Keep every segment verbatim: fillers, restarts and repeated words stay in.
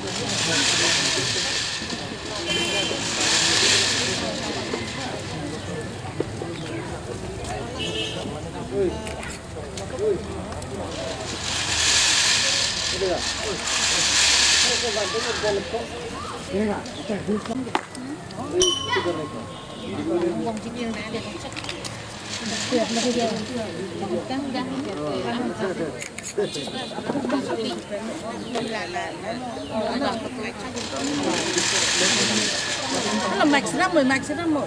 Hello, mic sedang mo, mic sedang mo.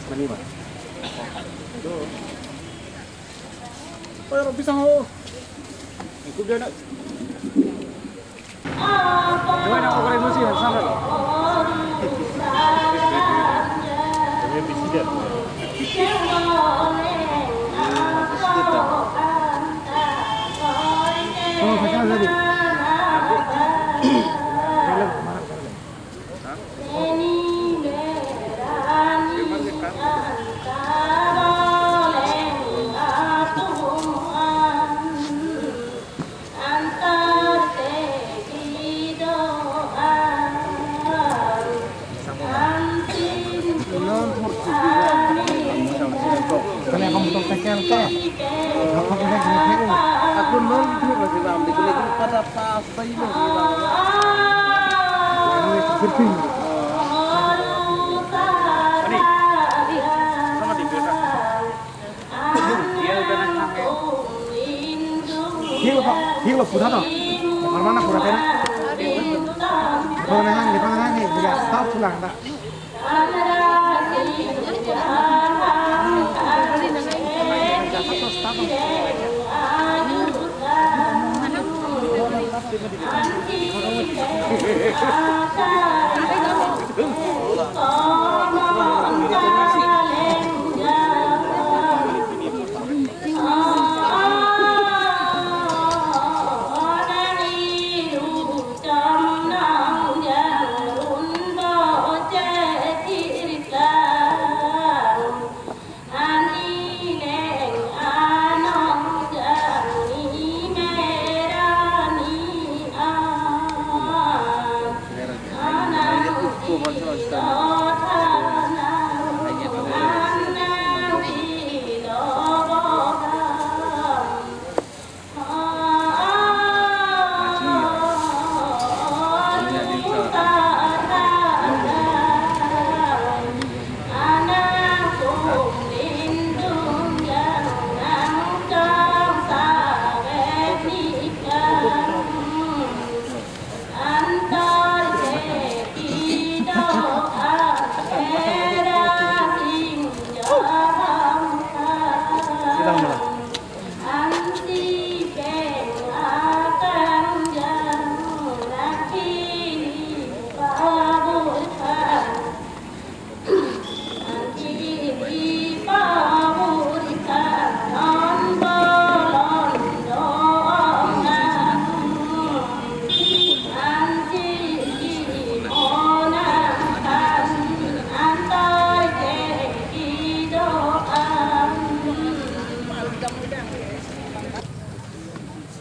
Mani ba? Oh, ya, Robi sang ho. Ikut dia nak. Coba nak operasi musim sama. Dia bisi dia. Oh, pakai lagi. Kalian kamu tok tekel ke? Apa kita gini? Aku non itu lagi bang, di kulit itu pada pas. Hilo, hilo, pura to. Parmana pura tena. Pura na hang, pura na hang, dia stop pulang ta.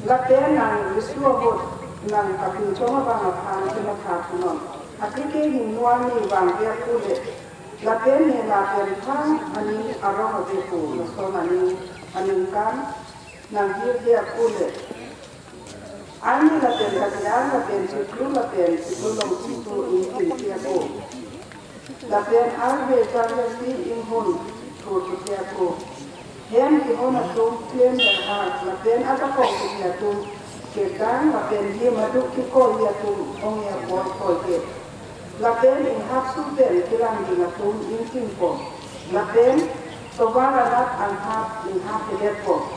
Lapen nang Jisu ahut nang kapinchong abang aphan kematha thunon. Athe ke hingno arni vangve apule, lapen ne lapen thang aning arong avepo, lason aning aningkan nanghirve apule. Arni lapen katiang lapen chiklo lapen chiklo longchiklo ingtingpi ako. Lapen arve charli isi inghun thurthuti ako. Hem kehon atum klem lahar, lapen ajakong kepi atum kedang, lapen hem aduk kekoi atum ong-e apoi koike. Lapen inghap su pen kelang ding atum ingtingpo. Lapen tovar anat anghap inghap pedetpo.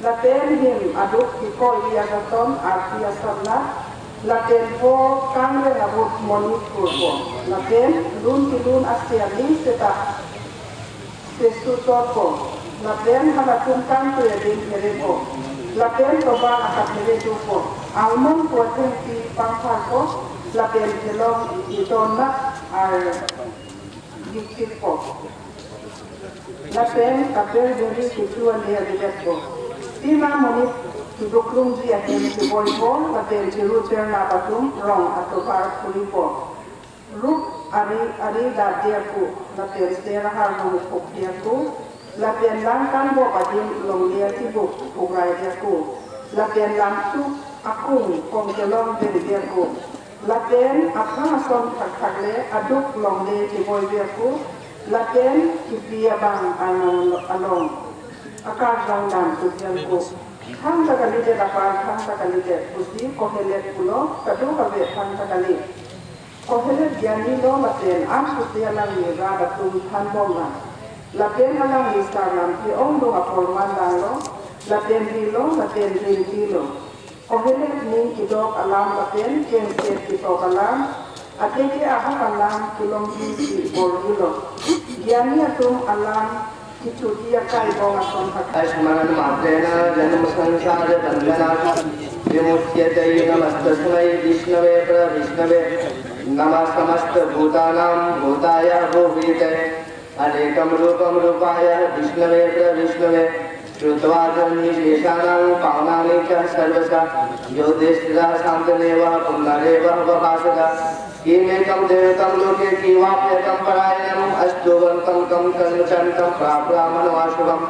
Lapen hem aduk kekoi ajaton arti asamnat, lapen pho kangreng ahut monit kurpo, lapen lun kelun asia ling seta sesu torpo, lapen halatum kangtui ading pherepo, lapen tovar akaphere dopo, almon pu athengpi pangpharpo, lapen kelong iton nat ar giktikpo. Lapen kaper beri kecho ale avedetpo. Pima monit kedoklumji ahem keboipo, lapen chiru chernap atum rong atovar phuripo. Rup ari ari dade ako, lapen ser ahar hong phokde ako, lapen lang kangbop adim longle atibuk phukraide ako, lapen lamchuk akung kong kelong berde ako, lapen aphang ason thakthak le aduk longle keboide ako, lapen kipi abang arnam along akarjang dam tudian ko. Thangta kalidet apar, thangta kalidet pusi Kohelet pulo, kadokave thangta kali. Kohelet gyani lo lapen angsose alangli rat atum thanbomlang. Lapen alangli sarlam ke-ongdung apor mandanglo, lapen rilo, lapen rinti lo. Kohelet ning kedok alam lapen kengset ketok alam, ateke ahok alam kelongji si borji lo. Gyani atum alam kechodi akai bong ason thak. Ayushman मात्रेण जन्मसंसारबन्धनात् विमुच्यते। नमस्तस्मै विष्णवे प्रविष्णवे नमः समस्तभूतानां भूताय भूभीते। अनेकं रूपं रूपाय विष्णवे प्रविष्णवे श्रुत्वा च निर्विशेषाणां पावनानि च सर्वशः। यो तिष्ठतः शान्तमेव पुनरेव व्यभाषत। किमेकं द्वैतं लोके किवाप्येकं परायणम्। अस्तु वन्तं कं कञ्चन्तं प्राप्नुयामशुभम्।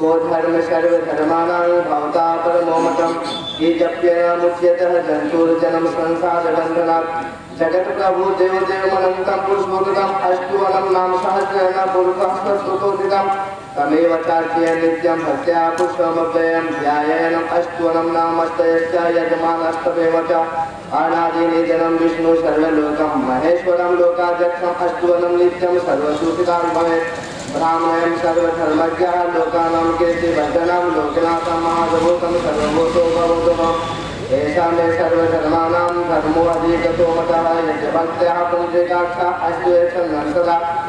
को धर्म सर्वधर्माणां भवता परमो मतम्। ये जप्येन मुच्यतः जन्तुर्जन्म संसार बन्धनात्। जगत प्रभु देव देवमनन्तं पुरुषोत्तमम्। अस्तु वनं नाम सहस्रेण पुरुषः शतकोटितम्। तमेव चार्चयेन् नित्यं भक्त्या पुष्पमव्ययम्। ध्यायेनम् अस्तु वनं नाम अष्टयश्च यजमानस्तमेव च। अनादिनिधनं विष्णु सर्वलोकं महेश्वरं लोकाध्यक्षम्। अस्तु वनं नित्यं सर्वसुखितां भवेत्। ब्राह्मणेयं सर्वधर्मज्ञः लोकानां कीर्तिवर्धनम्। लोकनाथं महासभूतं सर्वभूतो भवतु मम। एषा मे सर्वधर्माणां धर्मो अधिगतो मतः। यस्य भक्त्या पुण्डरीकाक्षः अस्तु यः सन्नं सदा।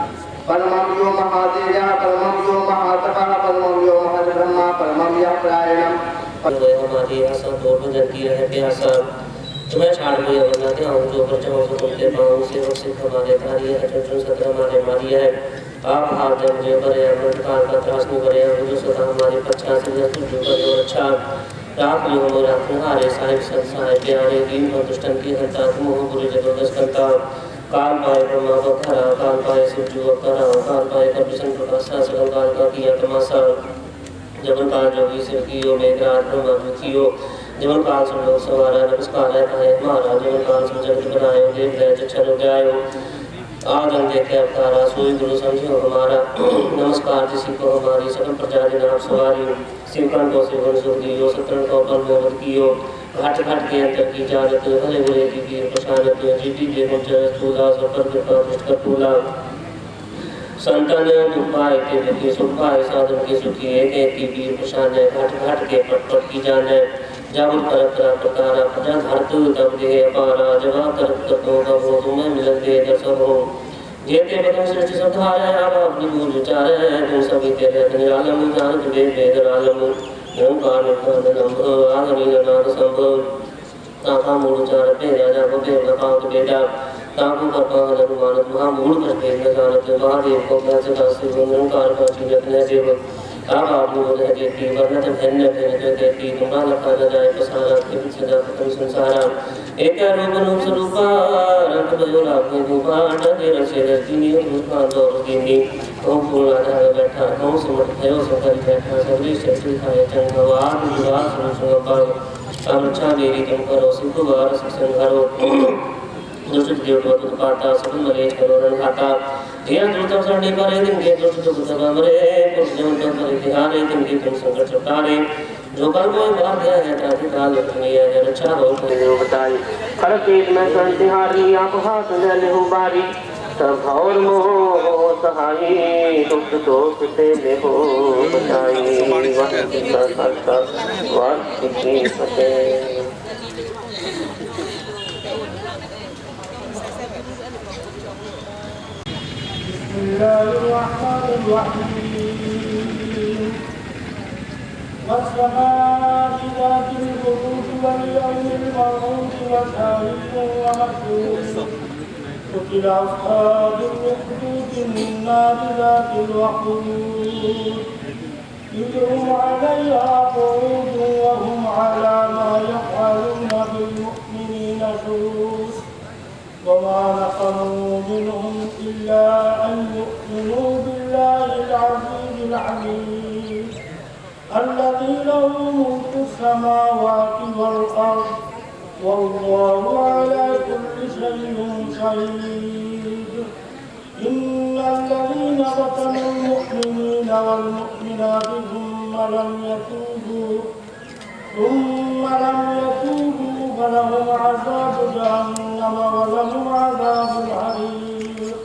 परमं यो महातेजः परमं यो महातपः परमं यो महद्ब्रह्मा परमं यः परायणम्। वै हमारी आशा तोड़ भजन की रह प्यासा। जो मैं छाड़ गई वरना के आऊं जो कर चाहूं सो तुमके पाऊं। सेवक सिख हमारे धारी है, चुन चुन सत्र हमारे मारी है। आप हाथ जन जो बरे अमृत काल का त्रास नहीं बरे, हम जो सदा हमारे पच्छा से जस जो बरे और अच्छा। राख जो हमें रखने हारे साहिब संत साहिब प्यारे, दीन और दुष्टन की हंता, तुम हो बुरे जबरदस्त कंता। काल पाए ब्रह्मा को खरा, काल पाए शिव जी को करा, काल पाए कपि सन प्रकाशा, सकल काल का किया तमाशा। जबन काल जोगी शिव कियो, मेघराज ब्रह्मा जी कियो, जबन काल सब लोग संवारा, नमस्कार है ताहे हमारा, जबन काल सब जगत बनायो, देव दया चक्षु जायो। आदम देखे अवतारा, सोई गुरु समझियो हमारा, नमस्कार जिसी को हमारी, सकल प्रजा दिन आप सवारी। शिवकन को शिवगुण सुख दियो, सत्रन को पल मोहन कियो। घाट घाट के अंतर की जानत, भले बुरे की पीर पहचानत, जीती जे गुंजन स्थूला, सब पर कृपा दृष्ट कर फूला। संतन दुख पाए, के दुखी सुख पाए, साधन के सुखी, एक एक की पीर पहचाने, घाट घाट के पट पट की जाने। जागृत परत परत प्रकारा, प्रजा धरतु तब देह अपारा, जवा करत करतो का हो, तुम्हें मिलन दे दर्शन हो। जेते प्रथम सृष्टि सब धारे, आप अपनी भूल विचारे, तुम सभी तेरे निरालम, जानत वेद वेद आलम। ओंकार नित्यानंद लंब, आदि नाद संभव। ताका मूल उचार पे राजा को देव का पावत बेटा। ताकू का पावन अनुमानत महामूल पर भेद न जानत, महादेव को कैसे दास से निरंकार का जीवित न देव। आप आप लोग है जेती, वर्णत धन्य धन्य जो देती, तुम्हारा लखा न जाए पसारा, किमित सदा खत्म संसारा। एक रूप रूप स्वरूपा, रंग भयो राग में रूपा, अंडा के रस से रस दीनी, रूपा दो दीनी। ओम पूर्ण आधार बैठा, ओम सुमट भयो सब कर बैठा, सबरी शक्ति खाए चंग भगवान, विवाह सुन सुन पाओ। अब रक्षा मेरी तुम करो, सिंधु बार सब संहारो। दुष्ट देव को तुम पाता, सब मलेश करो रण खाता। जिया दुष्ट सब सरणी परे, तिनके दुष्ट दुख सब हरे, पुरुष जन तुम परिहारे, तिनके तुम संकट छुटारे। जो कल कोई बात है, जाति काल लक्ष्मी है, रक्षा हो। बताई, हर चीज में संतिहारी, आप हाथ में लेहु बारी। सब और मोह सहाई, दुख दोष से लेहु बचाई। वाह, वाह, वाह, वाह। بسم الله الرحمن الرحيم. والسماء ذات البروج واليوم الموعود وشاهد ومشهود. قتل أصحاب الأخدود النار ذات الوقود. إذ هم عليها قعود وهم على ما يفعلون بالمؤمنين شهود. وما نقموا منهم إلا أن يؤمنوا بالله العزيز الحميد الذي له ملك السماوات والأرض والله على كل شيء شهيد. إن الذين فتنوا المؤمنين والمؤمنات ثم لم يتوبوا ثم لم يتوبوا فلهم عذاب جهنم ولهم عذاب الحريق.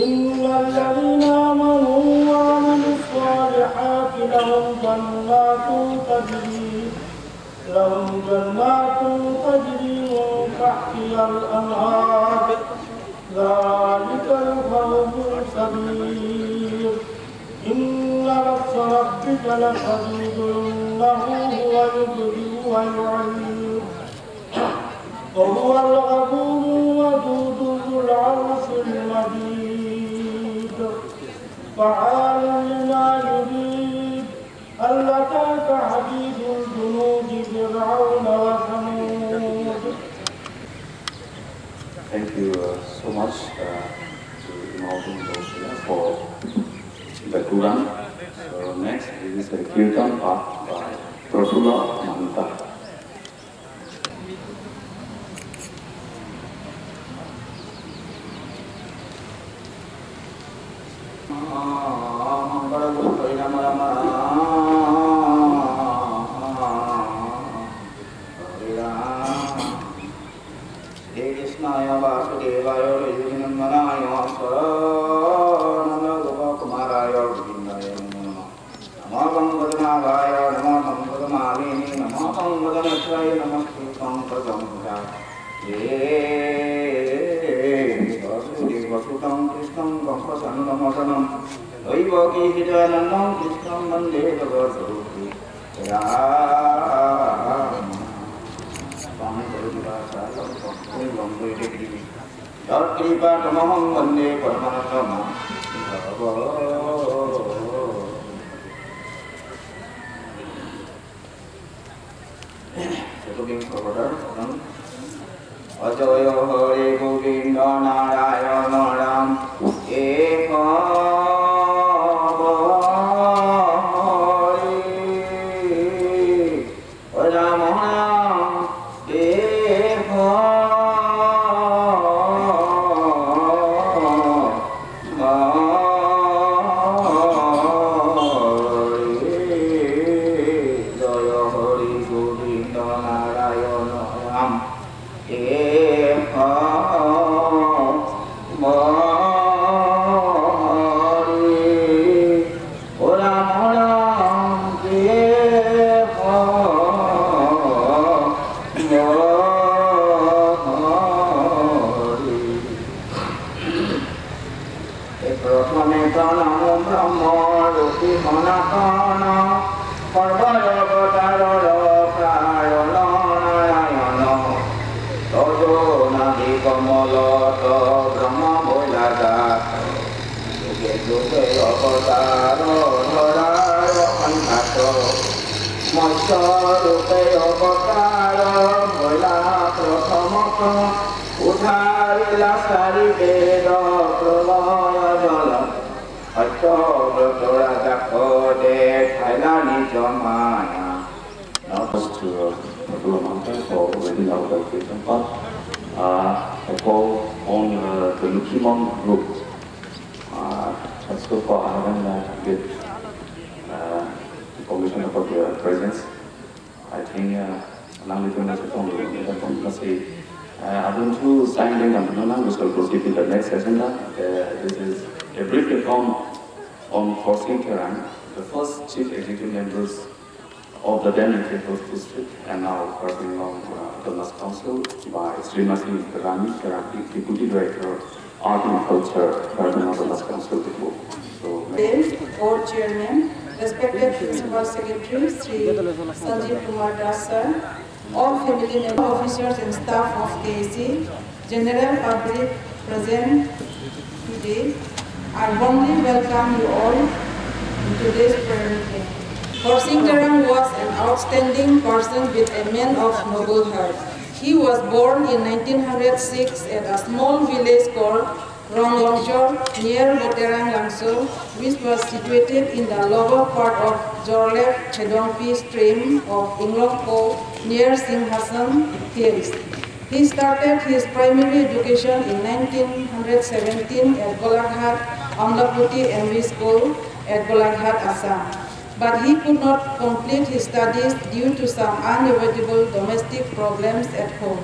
إن الذين آمنوا وعملوا الصالحات لهم جنات تجري لهم جنات تجري من تحتها الأنهار ذلك الفوز الكبير. إن بطش ربك لشديد إنه هو يبدئ ويعيد وهو الغفور الودود ذو العرش المجيد. فعال لما يريد. هل أتاك حديث الجنود فرعون وثمود. Thank you uh, so much uh, to Imam Hussain for the Quran. So next is a Kirtan part by Prafulla Mahanta. Sri Krishnaya Vasudevaya Hrinandanaya Sarananda Gopakumaraya Govindaya Namo Namo Pankajnabhaya, namo Pankajmalini, namo Pankajneshwari, namaste Pankajam Bhujaya. Vasudevasutam Krishnam Pankajnandam Devakihidanandam Krishnam Vande Jagadguru. Ram. Pankajnabhaya, Pankajnandam Devakihidanandam Yat kripa tamahang vande paramatmana. Satu bing order, hmm? Ajoyo Hari Govinda Narayana Ram Eka Hari. প্রথমে প্রণাম ব্রহ্ম রূপী সনাতন, সর্বজগতার কারণ নারায়ণ। তজো নাভি কমল তব ব্রহ্ম বৈলা জাত। যুগে যুগে অবতার ধরার অভ্যাস। মৎস্য রূপে অবতার হইলা প্রথমত। উদ্ধারিলা চারি বেদ প্রলয় জল। সত্যব্রত রাজাক দেখাইলা নিজ মায়া। Now first to uh, Prafulla Mahanta for reading out the Kirtan part. Uh, I call on uh, the Lukhimon group. Uh, but so far I haven't uh, get uh, information about their presence. I think uh, nanglitum nangchetong lo, nanglitum nangchetong lo. Uh, I want to sign them and now we shall proceed with the next agenda. Uh, this is a brief account on Khorsing Terang, the first chief executive members of the then Khirthor district and now Karbi Anglong uh, Autonomous Council by Srimati Rani Terang, Deputy Director, Art and Culture, Karbi Anglong Autonomous Council before. So, Board Chairman, respected Principal Secretary Sri Sanjeev Kumar Das sir, all family members, officers and staff of K A C, general public present today, I warmly welcome you all Today's prayer meeting. Khorsing Terang was an outstanding person with a man of noble heart. He was born in nineteen hundred six at a small village called Ronglongjor near Boterang Langso, which was situated in the lower part of Jorlep Hedongpi stream of Inglongpo near Singhasan Hills. He started his primary education in nineteen hundred seventeen at Golaghat Amlapati M V School at Golaghat, Assam. But he could not complete his studies due to some unavoidable domestic problems at home.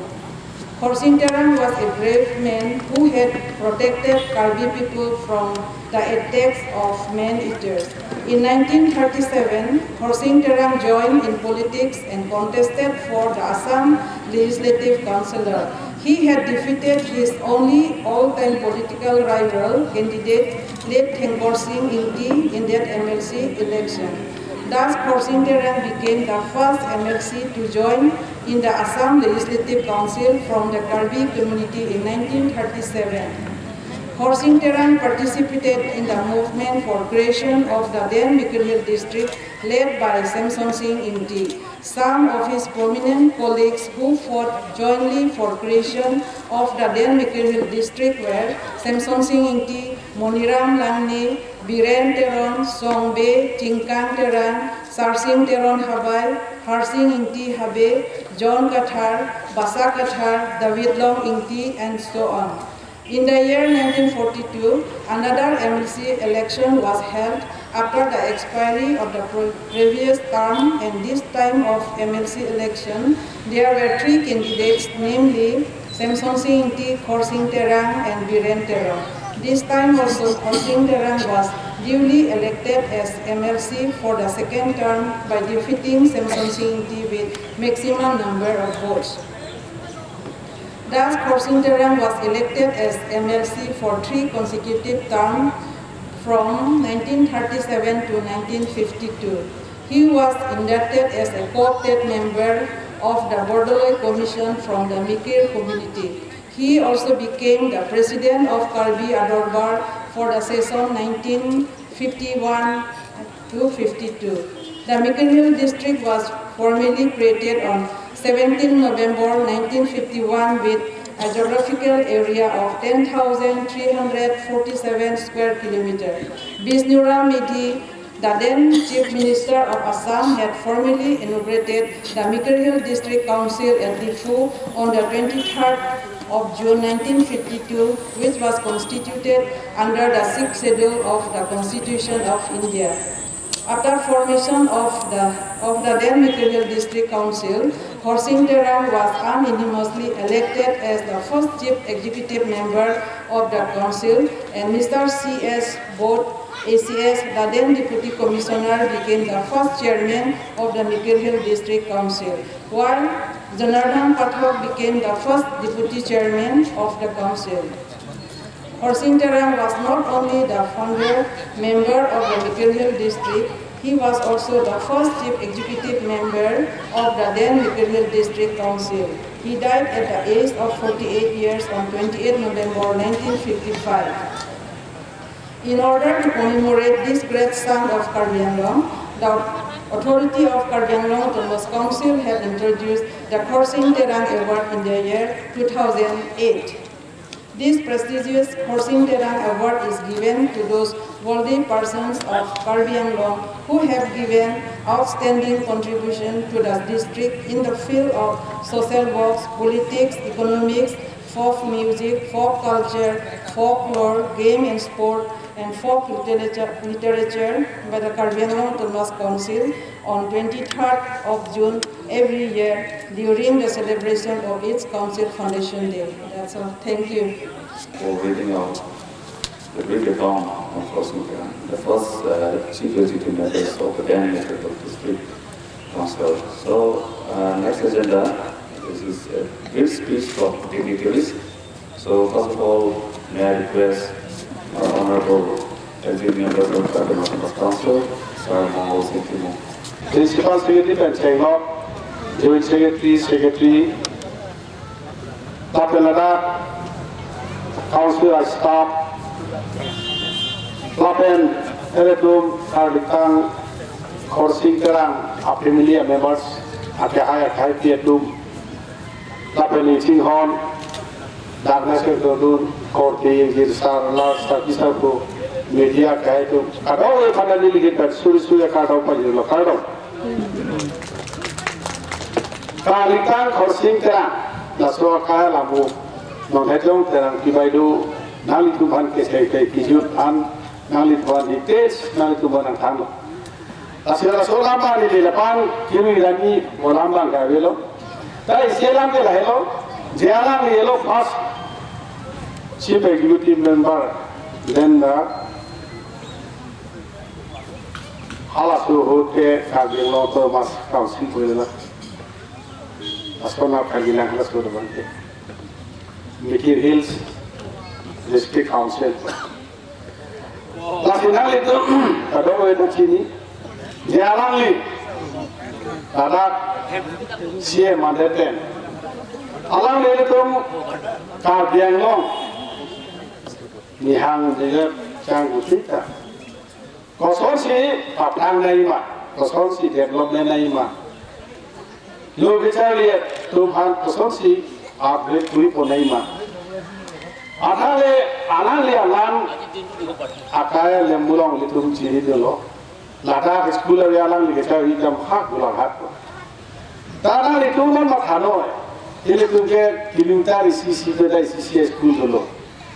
Khorsing Terang was a brave man who had protected Karbi people from the attacks of man-eaters. In nineteen thirty-seven, Khorsing Terang joined in politics and contested for the Assam Legislative Councillor. He had defeated his only all-time political rival candidate, late Thengkor Sing Ingti, in that M L C election. Thus, Khorsing Terang became the first M L C to join in the Assam Legislative Council from the Karbi community in nineteen thirty-seven. Khorsing Terang participated in the movement for creation of the then Mikir Hills district led by Semsonsing Ingti. Some of his prominent colleagues who fought jointly for creation of the then Mikir Hills district were Semsonsing Ingti, Moniram Langne, Biren Teron, Songbe, Chingkang Terang, Sarsing Teron Habai, Harsing Ingti Habe, John Kathar, Basa Kathar, David Long Ingti, and so on. In the year nineteen forty-two, another M L C election was held after the expiry of the pre- previous term, and this time of M L C election, there were three candidates, namely Semsonsing Ingti, Khorsing Terang, and Biren Teron. This time also, Khorsing Terang was duly elected as M L C for the second term by defeating Semsonsing Ingti with maximum number of votes. Thus, Khorsing Terang was elected as M L C for three consecutive terms from nineteen thirty-seven to nineteen fifty-two. He was inducted as a co-opted member of the Bordoloi Commission from the Mikir community. He also became the president of Karbi Adorbar for the session nineteen fifty-one to fifty-two. The Mikir Hills district was formally created on seventeenth November nineteen fifty-one with a geographical area of ten thousand three hundred forty-seven square kilometer. Bishnuram Medhi, the then Chief Minister of Assam, had formally inaugurated the Mikir Hills District Council at Diphu on the twenty-third of June nineteen fifty-two, which was constituted under the Sixth Schedule of the Constitution of India. After formation of the, of the then Mikir Hills District Council, Khorsing Terang was unanimously elected as the first Chief Executive Member of the Council, and Mister C S Bodh, A C S, the then Deputy Commissioner, became the first Chairman of the Mikir Hills District Council, while Janardhan Pathak became the first Deputy Chairman of the Council. Khorsing Terang was not only the founder member of the Mikir Hills District, he was also the first Chief Executive Member of the then Mikir Hills District Council. He died at the age of forty-eight years on twenty-eighth November nineteen fifty-five. In order to commemorate this great son of Karbi Anglong, the authority of Karbi Anglong Autonomous Council have introduced the Khorsing Terang Award in the year two thousand eight. This prestigious Khorsing Terang Award is given to those worthy persons of Karbi Anglong who have given outstanding contribution to the district in the field of social works, politics, economics, folk music, folk culture, folklore, game and sport, and folk literature, literature by the Karbi Anglong Autonomous Council on twenty-third of June every year during the celebration of its Council Foundation Day. That's all. Thank you. For reading out the brief account of Khorsing Terang, the first uh, Chief Executive Members of the then Metro District Council. So, uh, next agenda, this is a brief speech from dignitaries. So, first of all, may I request our Honorable Executive Members of the Autonomous Council, Sir Mongol Sing Timung. Principal Secretary pen chenglo, Joint Secretary, Secretary, lapen ladak Council staff, lapen Ilitum Karlitang Khorsing Terang a family members, akehai akhaipi atum, lapen ning chinghon, dak nasi dodun, korte, girsar, lar, sarpi sarpo, media akhai atum, kadokave aphan neli lingkhin pen suri suri akardom pajirlo, kardom. Karlitang Khorsing Terang, laso akhai alam, non Hejong Terangpi baideo, nanglitum aphan kesai kai kijut an, nanglitum aphan details, nanglitum aphan nangthanlo. Lasi laso alam abang neli lapu kiri rani alam abang ke avelo. Ta isi alam ke lahelo, je alangli lo first chief executive member, then the halaso ahut ke Karbi Anglong Autonomous Council pulela. Laso na Karbi Anglong halaso do bangke. Mikir Hills District Council. Lasi nanglitum kadokave ta chini. Je alangli, ladak C M Mandepen. Alanglitum Karbi Anglong nihang dejak chang uthita. Kosonsi paphrang nangji ma, kosonsi development nangji ma. Lo kecharli atum aphan kosonsi upgrade kuri pon nangji ma. Athe le alangli alam akhai alembulong ilitum chini dolo. Ladak school ave alangli kecharli jam hak ulang hak. Ta nanglitum non mathanoi. Ilitum ke kilometer isi isi beda isi isi school dolo.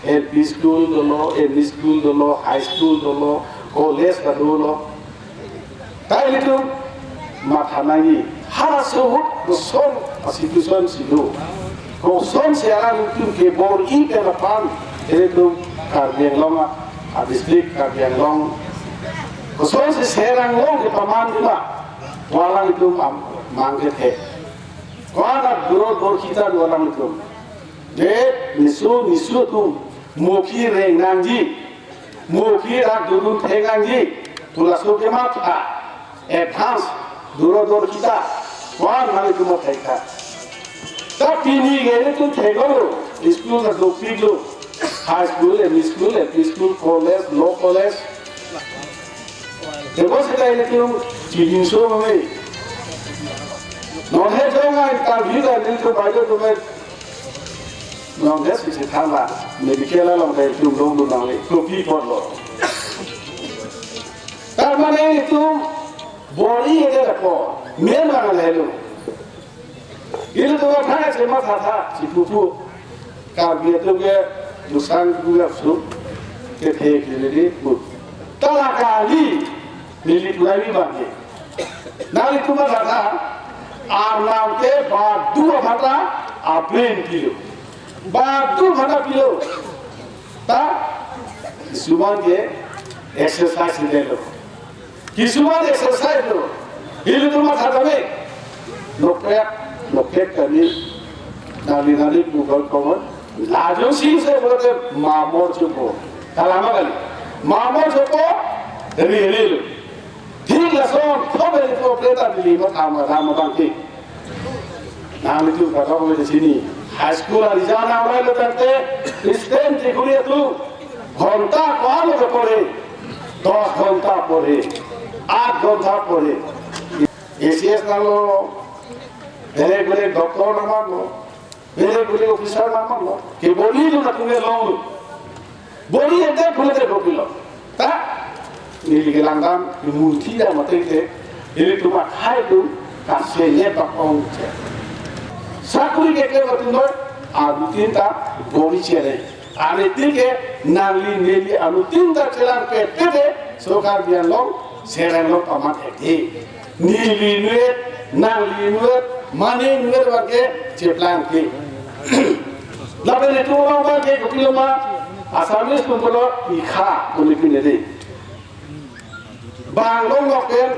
L P school dolo, M E school dolo, high school dolo, college ta dolo. Ta ilitum matha nangji, halaso ahut koson a-situation si do. Kosonsi alanglitum kebor-i pen aphan, ilitum Karbi Anglong a, a district Karbi Anglong. Kosonsi Seraing along kepaman dima, alanglitum am-, mang kethe. Ko-an a duro dorkhita do alanglitum. Je, nisu, nisu atum, mokhi reng nangji, mokhi rak dodun thek nangji, pu laso kematha, advance, duro dorkhita, ko-an nanglitum matha ikha. Ta pini ke ilitum theklo, school ta dopiklo, high school, M E school, L P school, college, law college. Tebonseta ilitum chinghon so mame. Non Hejong a interview ta ilitum baideo atum, non Hejong si thangla, medical along ta ilitum longdun nangle, kopi apotlo. Tar mane ilitum bor-i ede lapu, men bang lahelo. Ilitum aphan chematha tha, chipupu. Karbi atum ke dusang pu ya su, kethe kiri di pu. Ta la kali, neli pu nangji abang ke. Nanglitum matha tha, Arnam ke badu aphanta a-plane pilo. Badu aphanta pilo. Ta, kisuman ke exercise detlo. Kisuman exercise lo. Ilitum matha tame. Nokpek, nokpek kami. Nali nali pu kal kongon. Lajong si se bote mamor chopo. Kalama kali. Mamor chopo, riri lo. Thik lason, thome ilitum pleta bili matha ma rama bangke. Nanglitum kadokave chini. High school a-result nanglelo tangte, student tikuri atum, ghonta ko-an lo ke pore, dos ghonta pore, aat ghonta pore. A C S nanglo, berek berek doctor nangmanlo, berek berek officer nangmanlo, kebor-i atum atum ke longlo. Bor-i ede phule de kopilo. Ta, neli kelangdam, munthi dam ateng te, ilitum akhai atum, kasenyet bak-ong che. Sakuri keklem atum noi, adutin ta, bor-i chere. Ane tike, nangli neli anutin ta chelang pete de, so Karbi Anglong, Seraing along pamat ete. Neli inutvet, nangli inutvet, mane inutvet abangke cheplang ke. Lapen itum along abangke kopilo ma, Assamese atum pulo ikha pu neli pine de. Bang long lok pen,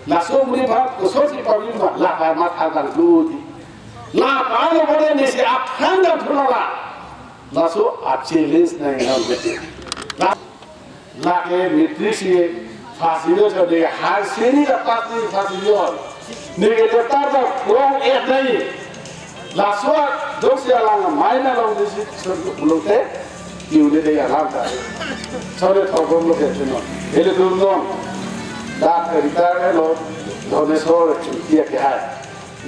laso muri bang, kosonsi pavin bang, la pa matha dang tu di. La pa lo bode nisi aphan dang thulala. Laso a-challenge nang inam bete. La Lake matric si first division, de higher secondary ta pass ni first division. Neke letter ta wrong et nai. Laso ajoksi alang minor along disi pulote, kiu de de alam ta. Sore thogom lo ke chino. Ilitum non dak retire lo, Dhoneswar Engti akehai.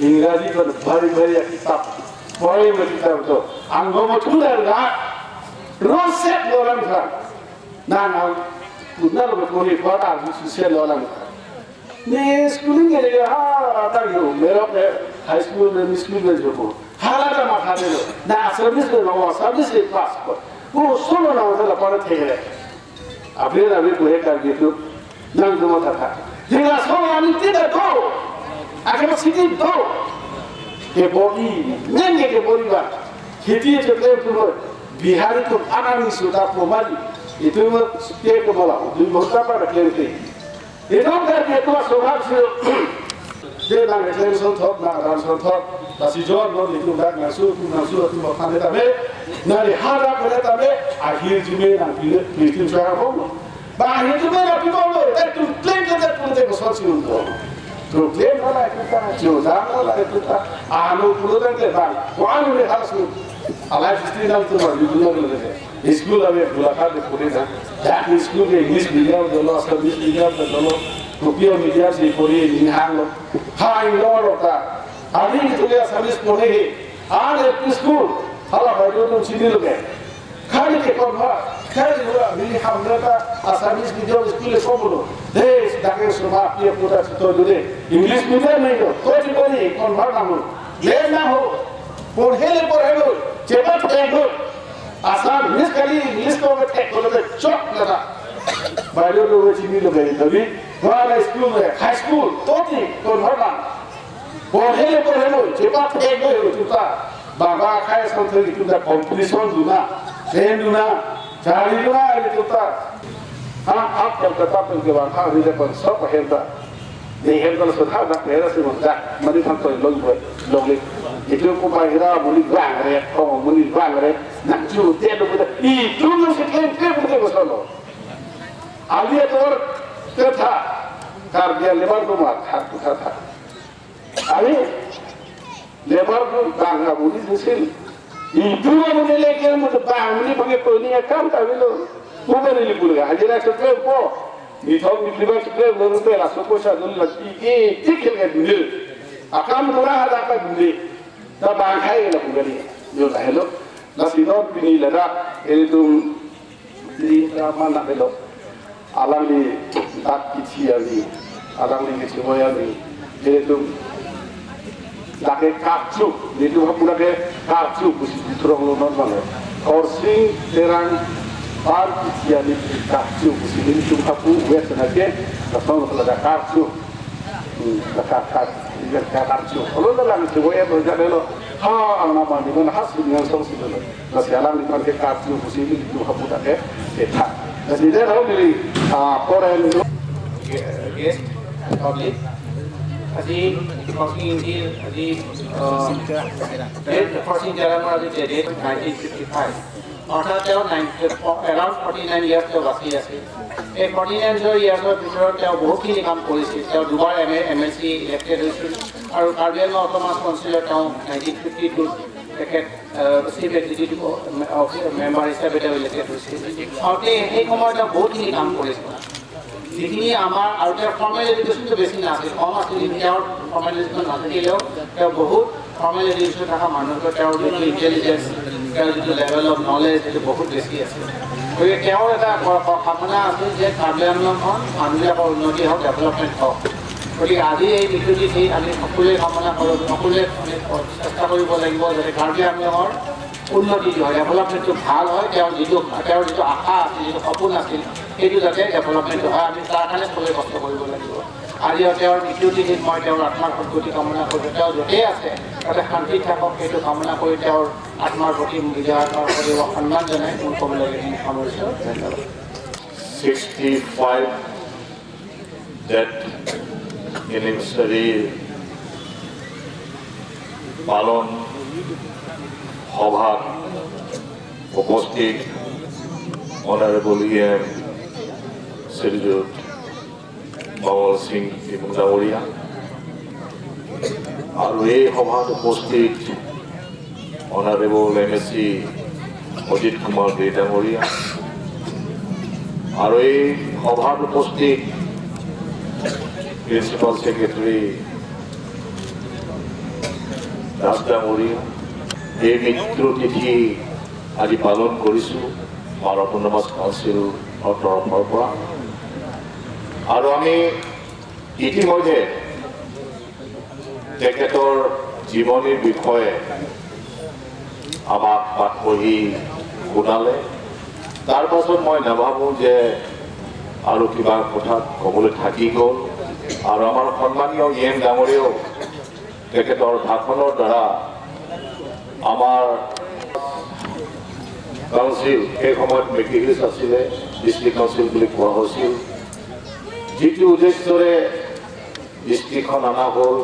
Ingraji pen bhari bhari akitap, poem akitap do. Anggo mo thundar dak, roset lo lang thang. Nang ang, puna lo mo thoni kota, susia lo lang thang. Ne schooling ke ha, ta yo, mero ke high school ne, school ne jo ko. Hala ta matha de lo. Na service ne lo, service ne pass ko. Ko solo na hotel apar thegre. Abrir abrir ko he Karbi tu nang tu matha tha. Jela so ani ti da do. Ake ma sidi do. Ke bori, neng ke bori ba. Kheti cheklem tu lo. Bihari tu anani suta pomari. Itum ke ko mala. Itum bota pa ke te. Itum Karbi atum aswabhav si, je nang reklem son thok, nang ran son thok, lasi jon non itum dak nang su, nang su atum aphan tame, nang ri hara kore tame, ahirjume nang pi, pi itum sara bom. Ba ahirjume nang pi bom lo, te itum klem ke te itum te ko son si un bom. Itum klem nang la itum ta, jo dam nang la itum ta, anu pulu tang te bang, ko anu le hal su. Alai history nang itum ba, itum nang le. School ave Golaghat de puri na. Dak school ke English medium dolo, Assamese medium dolo. Kopi medium si puri ni hang lo. Ha Indore lo ta. Ani itu ya Assamese puri he. An L P school. Hala baru tu sini lo ke. Khali ke kon ha. Khali hua ni hamra ta Assamese medium school le somulo. Des dak ke suma pia puta sito dule. English medium nahi lo. To ji puri kon ha namu. Le na ho. Porhele porhelo. Chebat ego. Assamese kali English ko thek ko le chok lata. Bailo lo chini lo gari tabi. Wala school le, high school, toti, kon horma. Porhele porhelo, chepat ego tuta. Baba khai son thek tuta competition duna. Sen duna. Chari duna tuta. Ha, ap Kolkata pen ke bang ha ri le kon sok henta. Ni hem kalau sudah dak pera si dak mani thang toy long boy long le. Itum ko bahira muni bang re, ko muni bang re, nang chu te lo boda. Itum nang si klem klem ko solo. Ali ator ketha, Karbi lebar ko ma khat ko tha tha. Ali lebar ko bang muni disil. Itum muni le ke muni bang muni bang ko ni akam ta bilo. Ko muni le bulu ga, hajira se po. Ni thong ni liba chikre lo rute laso poisa dun la ti e ti khel ke dun. Akam dura ha da ka dun. Ta bang khai la pu gari. Yo la helo. La si non pini la da. Ilitum ni ta mana helo. Alangli dak kithi ani. Alangli kithi boy ani. Ilitum lake kapchu, nelitum hapu lake kapchu pusi turong lo non mane. Khorsing Terang bar kithi ani kapchu pusi nelitum hapu wet nake, lason lake kapchu. Hmm, lake kap, lake kapchu. Kalau dalam sebuah yang berjalan lo, ha, ang nama ni mana hasil dengan song sih lo. Lasi alanglitum ke kapchu pusi nelitum hapu ta ke, eh, tha. Lasi dia tahu ni, ah, koren. Guest, public. আজি Khorsing Engtiৰ আজি, আহ, এই খৰচিং তেৰাঙৰ আজি date nineteen fifty five. অৰ্থাৎ তেওঁ nine, around forty nine years তেওঁ বাচি আছিল। এই ফৰ্টি নাইন ইয়াৰ্ছৰ ভিতৰত তেওঁ বহুতখিনি কাম কৰিছিল। তেওঁ দুবাৰ এম এ, এম এল চি ইলেক্টেড হৈছিল আৰু কাৰ্বি আংলং অট'নমাছ কাউন্সিলৰ তেওঁ নাইনটিন ফিফটি টুত তেখেত, আহ, চিফ এক্সিকিউটিভ অফ মেম্বাৰ হিচাপে তেওঁ ইলেক্টেড হৈছিল। আৰু তেওঁ সেই সময়ত তেওঁ বহুতখিনি কাম কৰিছিল। যিখিনি আমাৰ, আৰু তেওঁৰ ফৰ্মেল এডুকেশ্যনটো বেছি নাছিল, কম আছিল, কিন্তু তেওঁৰ ফৰ্মেল এডুকেশ্যন নাথাকিলেও তেওঁ বহুত ফৰ্মেল এডুকেশ্যন থকা মানুহতকৈ তেওঁৰ যিটো ইণ্টেলিজেঞ্চ, তেওঁৰ যিটো লেভেল অফ নলেজ, সেইটো বহুত বেছি আছিল। গতিকে তেওঁৰ এটা ক-, ক-, কামনা আছিল যে কাৰ্বি আংলংখন মানুহবিলাকৰ উন্নতি হওক, ডেভেলপমেণ্ট হওক। গতিকে আজি এই মৃত্যু তিথিত আমি সকলোৱে কামনা কৰোঁ, সকলোৱে আমি চেষ্টা কৰিব লাগিব যাতে কাৰ্বি আংলঙৰ উন্নতি হয়, ডেভেলপমেণ্টটো ভাল হয়, তেওঁৰ যিটো, তেওঁৰ যিটো আশা আছিল, যিটো সপোন আছিল, সেইটো যাতে ডেভেলপমেণ্টটো হয়, আমি তাৰ কাৰণে সকলোৱে কষ্ট কৰিব লাগিব। আজি তেওঁৰ মৃত্যু তিথিত মই তেওঁৰ আত্মাৰ সদ্গতি কামনা কৰিছোঁ। তেওঁ য'তেই আছে, তাতে শান্তিত থাকক, সেইটো কামনা কৰি তেওঁৰ আত্মাৰ প্ৰতি, মৃত আত্মাৰ প্ৰতি মই সন্মান জনাই মোৰ ক'বলগীয়াখিনি সামৰিছোঁ। ধন্যবাদ। Sixty-five death anniversary পালন সভাত উপস্থিত অনাৰেবল ই এম শ্ৰীযুত বামল সিং টিপং ডাঙৰীয়া আৰু এই সভাত উপস্থিত অনাৰেবল এম এ চি অজিত কুমাৰ দে ডাঙৰীয়া আৰু এই সভাত উপস্থিত প্ৰিন্সিপাল ছেক্ৰেটাৰী দাস ডাঙৰীয়া, এই মৃত্যু তিথি আজি পালন কৰিছো আমাৰ অট'নমাছ কাউন্সিলৰ তৰফৰ পৰা। আৰু আমি ইতিমধ্যে তেখেতৰ জীৱনীৰ বিষয়ে আমাক পাঠ পঢ়ি শুনালে। তাৰ পাছত মই নাভাবো যে আৰু কিবা কথা ক'বলৈ থাকি গ'ল। আৰু আমাৰ সন্মানীয় ই এম ডাঙৰীয়াও তেখেতৰ ভাষণৰ দ্বাৰা আমাৰ কাউন্সিল, সেই সময়ত মেকী হিলছ আছিলে, ডিষ্ট্ৰিক্ট কাউন্সিল বুলি কোৱা হৈছিল, যিটো উদ্দেশ্যৰে ডিষ্ট্ৰিক্টখন অনা হ'ল,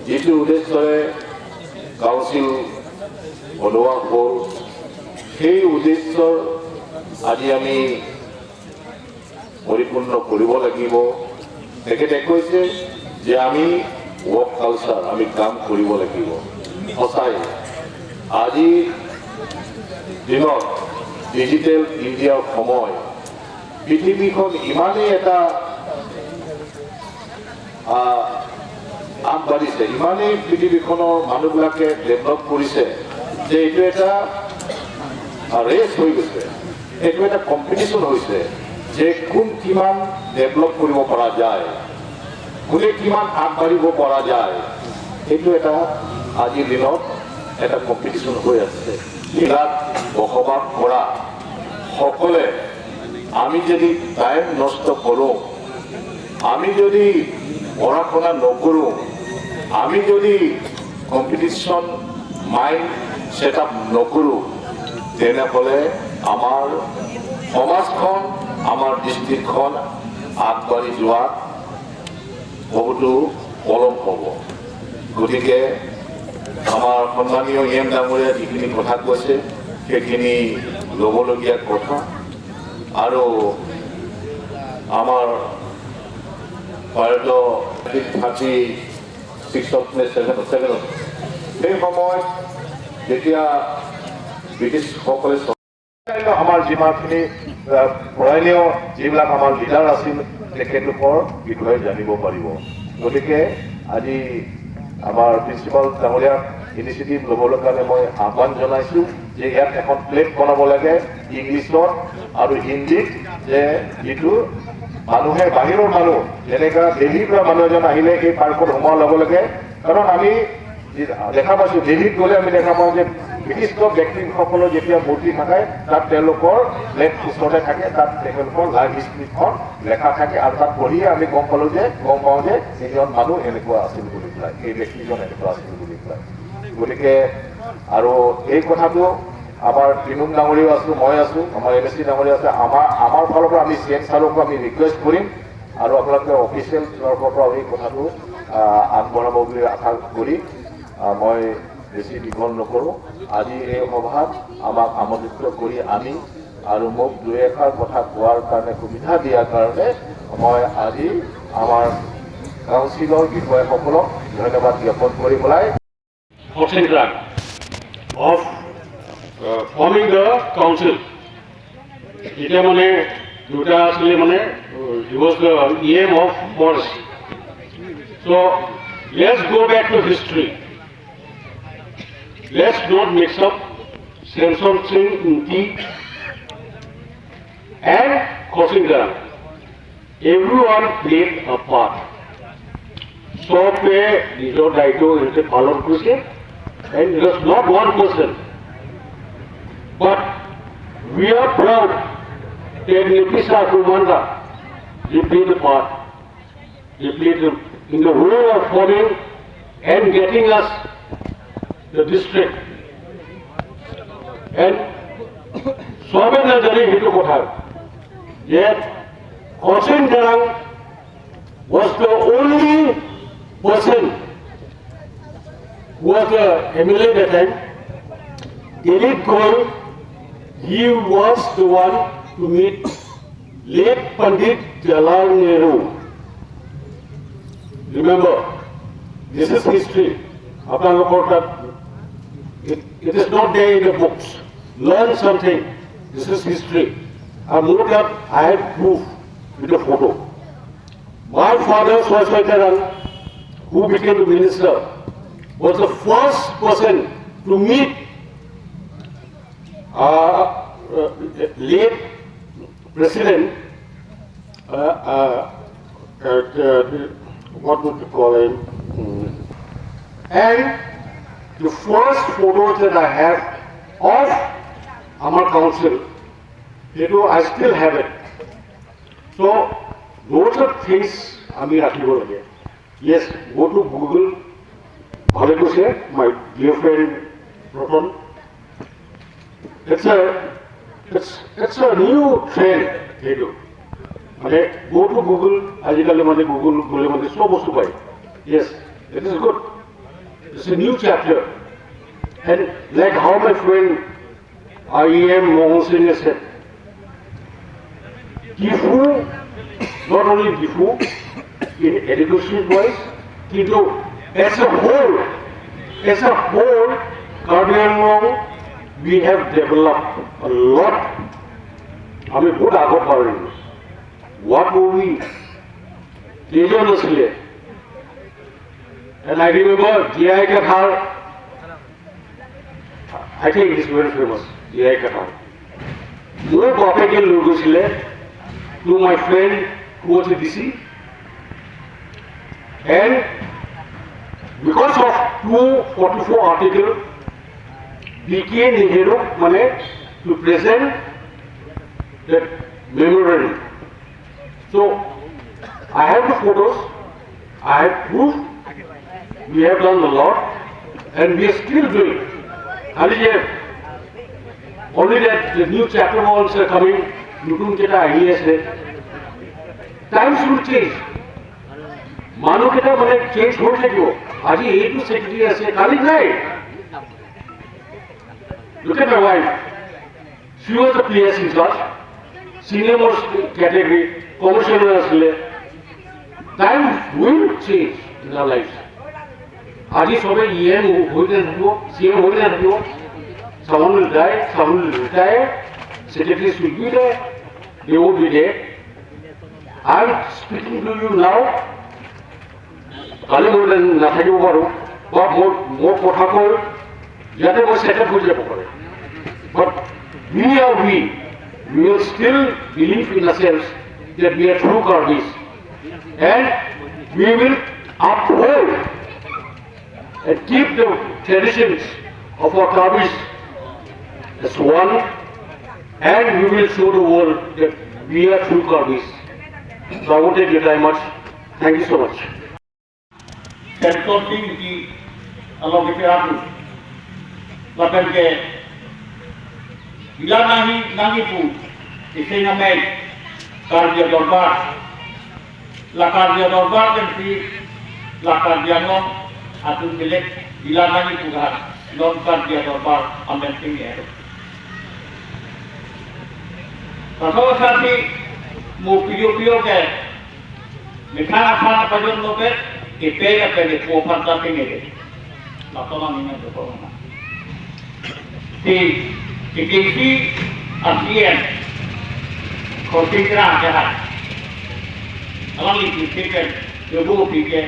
যিটো উদ্দেশ্যৰে কাউন্সিল বনোৱা হ'ল, সেই উদ্দেশ্যৰ আজি আমি পৰিপূৰ্ণ কৰিব লাগিব। তেখেতে কৈছে যে আমি ৱৰ্ক কালচাৰ, আমি কাম কৰিব লাগিব। সঁচাই আজিৰ দিনত ডিজিটেল ইণ্ডিয়াৰ সময়, পৃথিৱীখন ইমানেই এটা আহ, আগবাঢ়িছে, ইমানেই পৃথিৱীখনৰ মানুহবিলাকে ডেভেলপ কৰিছে যে এইটো এটা ৰেচ হৈ গৈছে, এইটো এটা কম্পিটিশ্যন হৈছে যে কোন কিমান ডেভেলপ কৰিব পৰা যায়, কোনে কিমান আগবাঢ়িব পৰা যায়। এইটো এটা আজিৰ দিনত এটা কম্পিটিশ্যন হৈ আছে। ইয়াত বসবাস কৰা সকলে আমি যদি টাইম নষ্ট কৰোঁ, আমি যদি পঢ়া শুনা নকৰোঁ, আমি যদি কম্পিটিশ্যন মাইণ্ড ছেট আপ নকৰোঁ, তেনেহ'লে আমাৰ সমাজখন, আমাৰ ডিষ্ট্ৰিক্টখন আগবাঢ়ি যোৱাত বহুতো পলম হ'ব। গতিকে আমাৰ সন্মানীয় ই এম ডাঙৰীয়া যিখিনি কথা কৈছে, সেইখিনি ল'বলগীয়া কথা। আৰু আমাৰ ভাৰতীয় থাৰ্টি ছিক্সত নে ছেভেন, ছেভেনত, সেই সময়ত যেতিয়া ব্ৰিটিছসকলে আমাৰ যিমানখিনি, আহ, পূৰণীয় যিবিলাক আমাৰ লিডাৰ আছিল, তেখেতলোকৰ বিষয়ে জানিব পাৰিব। গতিকে আজি আমাৰ প্ৰিন্সিপাল ডাঙৰীয়াক ইনিচিয়েটিভ ল'বলৈ কাৰণে মই আহ্বান জনাইছোঁ যে ইয়াত এখন প্লেট বনাব লাগে ইংলিছত আৰু হিন্দীত, যে যিটো মানুহে, বাহিৰৰ মানুহ, যেনেকা দিল্লীৰ পৰা মানুহ এজন আহিলে এই পাৰ্কত সোমোৱাৰ লগে লগে, কাৰণ আমি দেখা পাইছোঁ, দিল্লীত গ'লে আমি দেখা পাওঁ যে বিশিষ্ট ব্যক্তিসকলৰ যেতিয়া মূৰ্তি থাকে, তাত তেওঁলোকৰ লেফ্ট ওচৰতে থাকে, তাত তেওঁলোকৰ লাইফ হিষ্ট্ৰীখন লেখা থাকে আৰু তাত পঢ়িয়ে আমি গম পালোঁ যে, গম পাওঁ যে এইজন মানুহ এনেকুৱা আছিল বুলি পেলাই, এই ব্যক্তিজন এনেকুৱা আছিল বুলি পেলাই। গতিকে আৰু এই কথাটো আমাৰ তৃণমূল ডাঙৰীয়াও আছোঁ, মই আছোঁ, আমাৰ এম এ চি ডাঙৰীয়া আছে, আমাৰ, আমাৰ ফালৰ পৰা আমি চি এম ছাৰকো আমি ৰিকুৱেষ্ট কৰিম আৰু আপোনালোকে অফিচিয়েল তৰফৰ পৰা এই কথাটো, আহ, আগবঢ়াব বুলি আশা কৰি, আহ, মই বেছি দীঘল নকৰোঁ। আজি এই সভাত আমাক আমন্ত্ৰিত কৰি আনি আৰু মোক দুই এষাৰ কথা কোৱাৰ কাৰণে সুবিধা দিয়াৰ কাৰণে মই আজি আমাৰ কাউন্সিলৰ বিষয়াসকলক ধন্যবাদ জ্ঞাপন কৰি পেলাই Khorsing Terang of, uh, forming the council. যেতিয়া মানে দুটা আছিলে মানে, uh, he was the E M of forest. So let's go back to history. Let's not mix up Semson Sing Ingti and Khorsing Terang. Everyone played a part. সবে নিজৰ দায়িত্ব সিহঁতে পালন কৰিছে, and it was not one person. But we are proud that Nipisa Kumanda, they played a part. They played in the role of forming and getting us the district. And সবে নাজানে সেইটো কথা যে Khorsing Terang was the only person who was the M L A that time. Dilip Ghosh, he was the one to meet late Pandit Jawaharlal Nehru. Remember, this is history. আপোনালোকৰ তাত, it, it is not there in the books. Learn something. This is history. And more that, I have proof with the photo. My father, Soisoi Terang, who became the minister, was the first person to meet uh, uh, late President, uh, uh, uh, uh, what would you call him? Hmm. And the first photo that I have of our council, you know, I still have it. So, those are things আমি ৰাখিব লাগে। Yes, go to Google. ভালে কৈছে, my dear friend Ratan. It's a, it's, it's a new trend, সেইটো। মানে, go to Google, আজিকালি মানে Google গ'লে মানে সব বস্তু পায়। Yes, it is good. It's a new chapter. And like how my friend E M Mohan Singh said, Diphu, not only Diphu, in education wise, কিন্তু as a whole, as a whole, Karbi Anglong, we have developed a lot. আমি বহুত আগত পাৰি। What were we? কেইজন আছিলে? And I remember J I Kathar, I think he's very famous, J I Kathar. মোৰ বাপেকে লৈ গৈছিলে to my friend who was a D C. And because of two forty-four article, B K Nehru মানে to present that memorandum. So, I have the photos, I have proof, we have done a lot, and we are still doing. Only that, only that the new chapter ones are coming, নতুন কেইটা আহি আছে। Times will change. মানুহ কেইটা মানে চেঞ্জ হৈ থাকিব। আজি এইটো ছেক্ৰেটাৰী আছে, কালি নাই। Look at my wife. She was the P S in charge, senior most category, commissioner আছিলে। Time will change in our lives. আজি সবে E M হৈ নাথাকিব, C M হৈ নাথাকিব। Someone will die, someone will retire, secretaries will be there, they won't be there. I am speaking to you now. কালি মই নাথাকিব পাৰোঁ বা মোৰ মোৰ কথা কৈ ইয়াতে মই ছেটেল হৈ যাব পাৰে। But we are we, we will still believe in ourselves that we are true Karbis and we will uphold and keep the traditions of our Karbis as one, and we will show the world that we are true Karbis. So I won't take your time much. Thank you so much. Samson Singh ji along ke abu. Lapen ke ila nangji nangji pu isi namai Karbi Dorbar. La Karbi Dorbar kan si la Karbi Anglong atum bilik ila nangji pu kan non Karbi Dorbar amen sing ya. Pasal sasi mo piyo piyo ke Methang aphan apajok lo ke, kepe ke pe ke po aphan ta penge ke. Lato nang ini ke po na. Si, si K C R C M, Khorsing Terang ke hai. Alangli si ke, ke bu pi ke.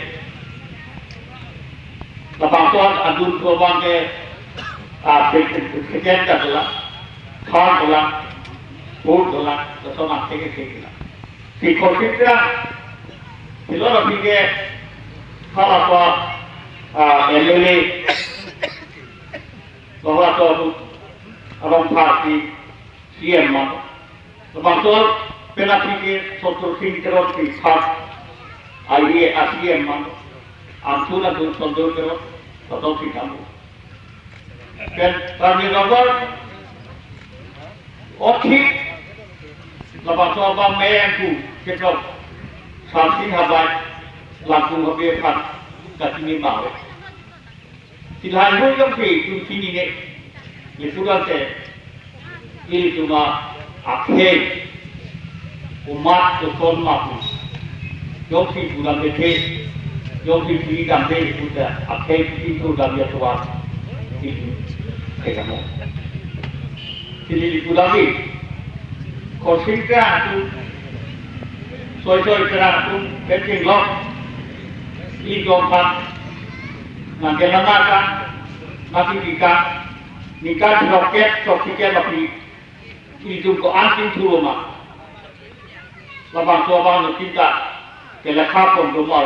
Labangso adun so abang ke, ah, se, se, second ka dola, third dola, fourth dola, laso nang ke ke ke dola. Si Khorsing Terang, si lo na pi ke, halaso, ah, M L A, lo halaso, abang party, C M ma. Labangso penap pi ke Santosh Singh Teron si third, I A S, C M ma. Antu na dun Santosh Teron, Santosh Singh Teron. Pen Karbi Anglong, othik, labangso abang me angku, ketok, Sarsing Habai, Langkung Habe aphan, kachini bawe. Si lahai hui jongsi itum chinine, ilitum ante, ilitum akhei, komat koson ma pu. Jongsi pu dam bethe, jongsi chini dam bethe pu ta, akhei pu dam ya tuan. Ilitum, kaya mo. Chini ilitum dam di. Kosing Terang atum, soi soi Terang atum, penting lok, i gom pan, nang ke lama ka, nang ke bika, ningkan throkkep, throkkep api, itum ko-an chingthur ma. Labangso abang no tinta, ke lekha pon do ma.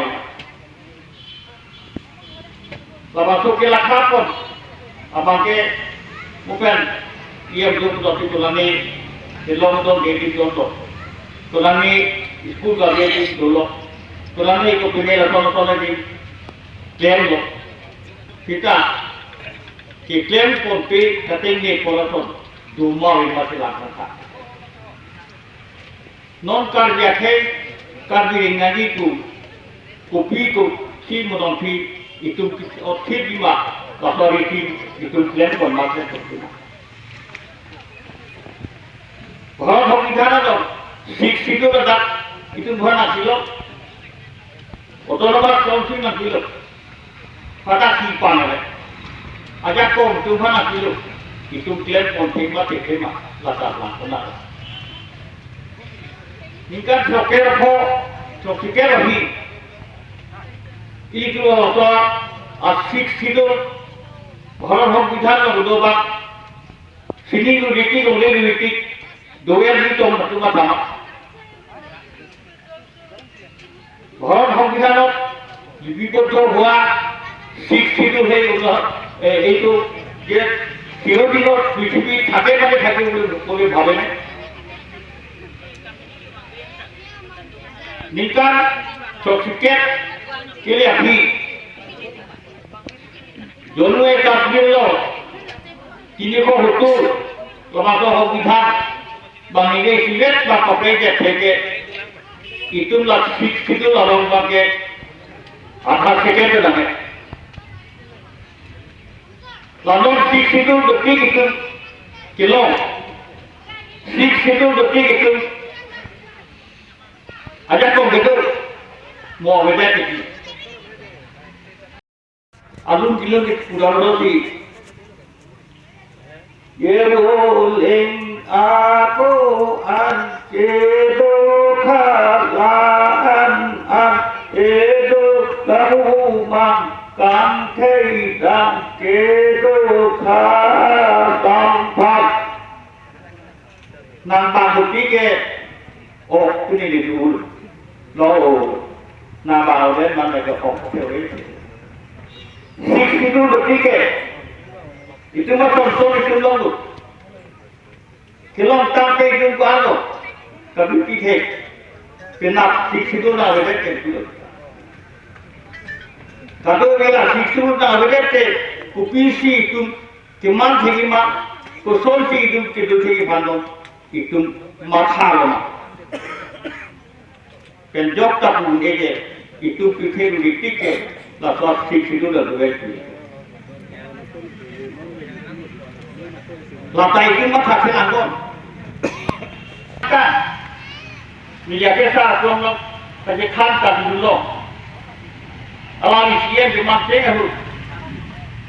Labangso ke lekha pon, abang ke mupen, iyam do pulote tulani, kelong do gedi do to. Tulani school ka gedi do lo. Tulani ko pine la sono sono di klem lo. Sita, keklem ponpe, kating ne pon ason, do ma wi mati lang kangka. Non Karbi akhei, Karbi ring nangji pu, kopi kosi mo dongpi, itum ki-, othip bima, laso ariti, itum klem pon ma klem pon bima. Bahwa bhong idhana dong, Sixth Schedule ladak, itum bhong nangkilo, Autonomous Council nangkilo. Pada si pan le. Ajakong itum aphan nangkilo. Itum klem pon thek ma thek ma. Latar lang pon na. Ningkan throkkep pho, throkkep ahi. Ili tu lo to a Sixth Schedule. Bharat Songbidhan lo do ba. Sining lo riti lo le riti. Doyar ni tong tu ma tama. ঘৰ সংবিধানত লিপিবদ্ধ হোৱা Sixth Schedule সেই উল্লেখ, এ, এইটো যে চিৰদিনত পৃথিৱীত থাকে মানে থাকে বুলি সকলোৱে ভাবেনে? Ningkan throkkep kele aphi Jammu Kashmir lo tinikho hutu labangso সংবিধান bang ningke isivet bang pakai je theke itum la Sixth Schedule along bang ke adha second bang ke. La non Sixth Schedule dopik itum kelong. Sixth Schedule dopik itum ajakong kedo mo avedet itum. Alun kilun ke pura lo si. Ye roleng ako an kedo khalan an edo kahu mang kang thei dang kedo kha tang phat. Nang bang kopi ke ok pini di dul. Lo, nang bang oden man ke ok ke we. Sixth Schedule kopi ke. Itum ma son son itum long tu. Kelong tangte itum ko ano. Kadu pithe. Penap Sixth Schedule na avedet ke tu. Kadu vela Sixth Schedule na avedet ke. Kopi si itum keman thek ma, kosonsi itum kedo thek ma non, itum matha lo ma. Pen jok ta pu un-e ke, itum pithe ru ri tik ke, laso Sixth Schedule lo dovek pu. Lata itum matha thelang kon. Ka, media ke sa atum lo, kachethang ta dulu lo. Alang isi en di manseng ahut.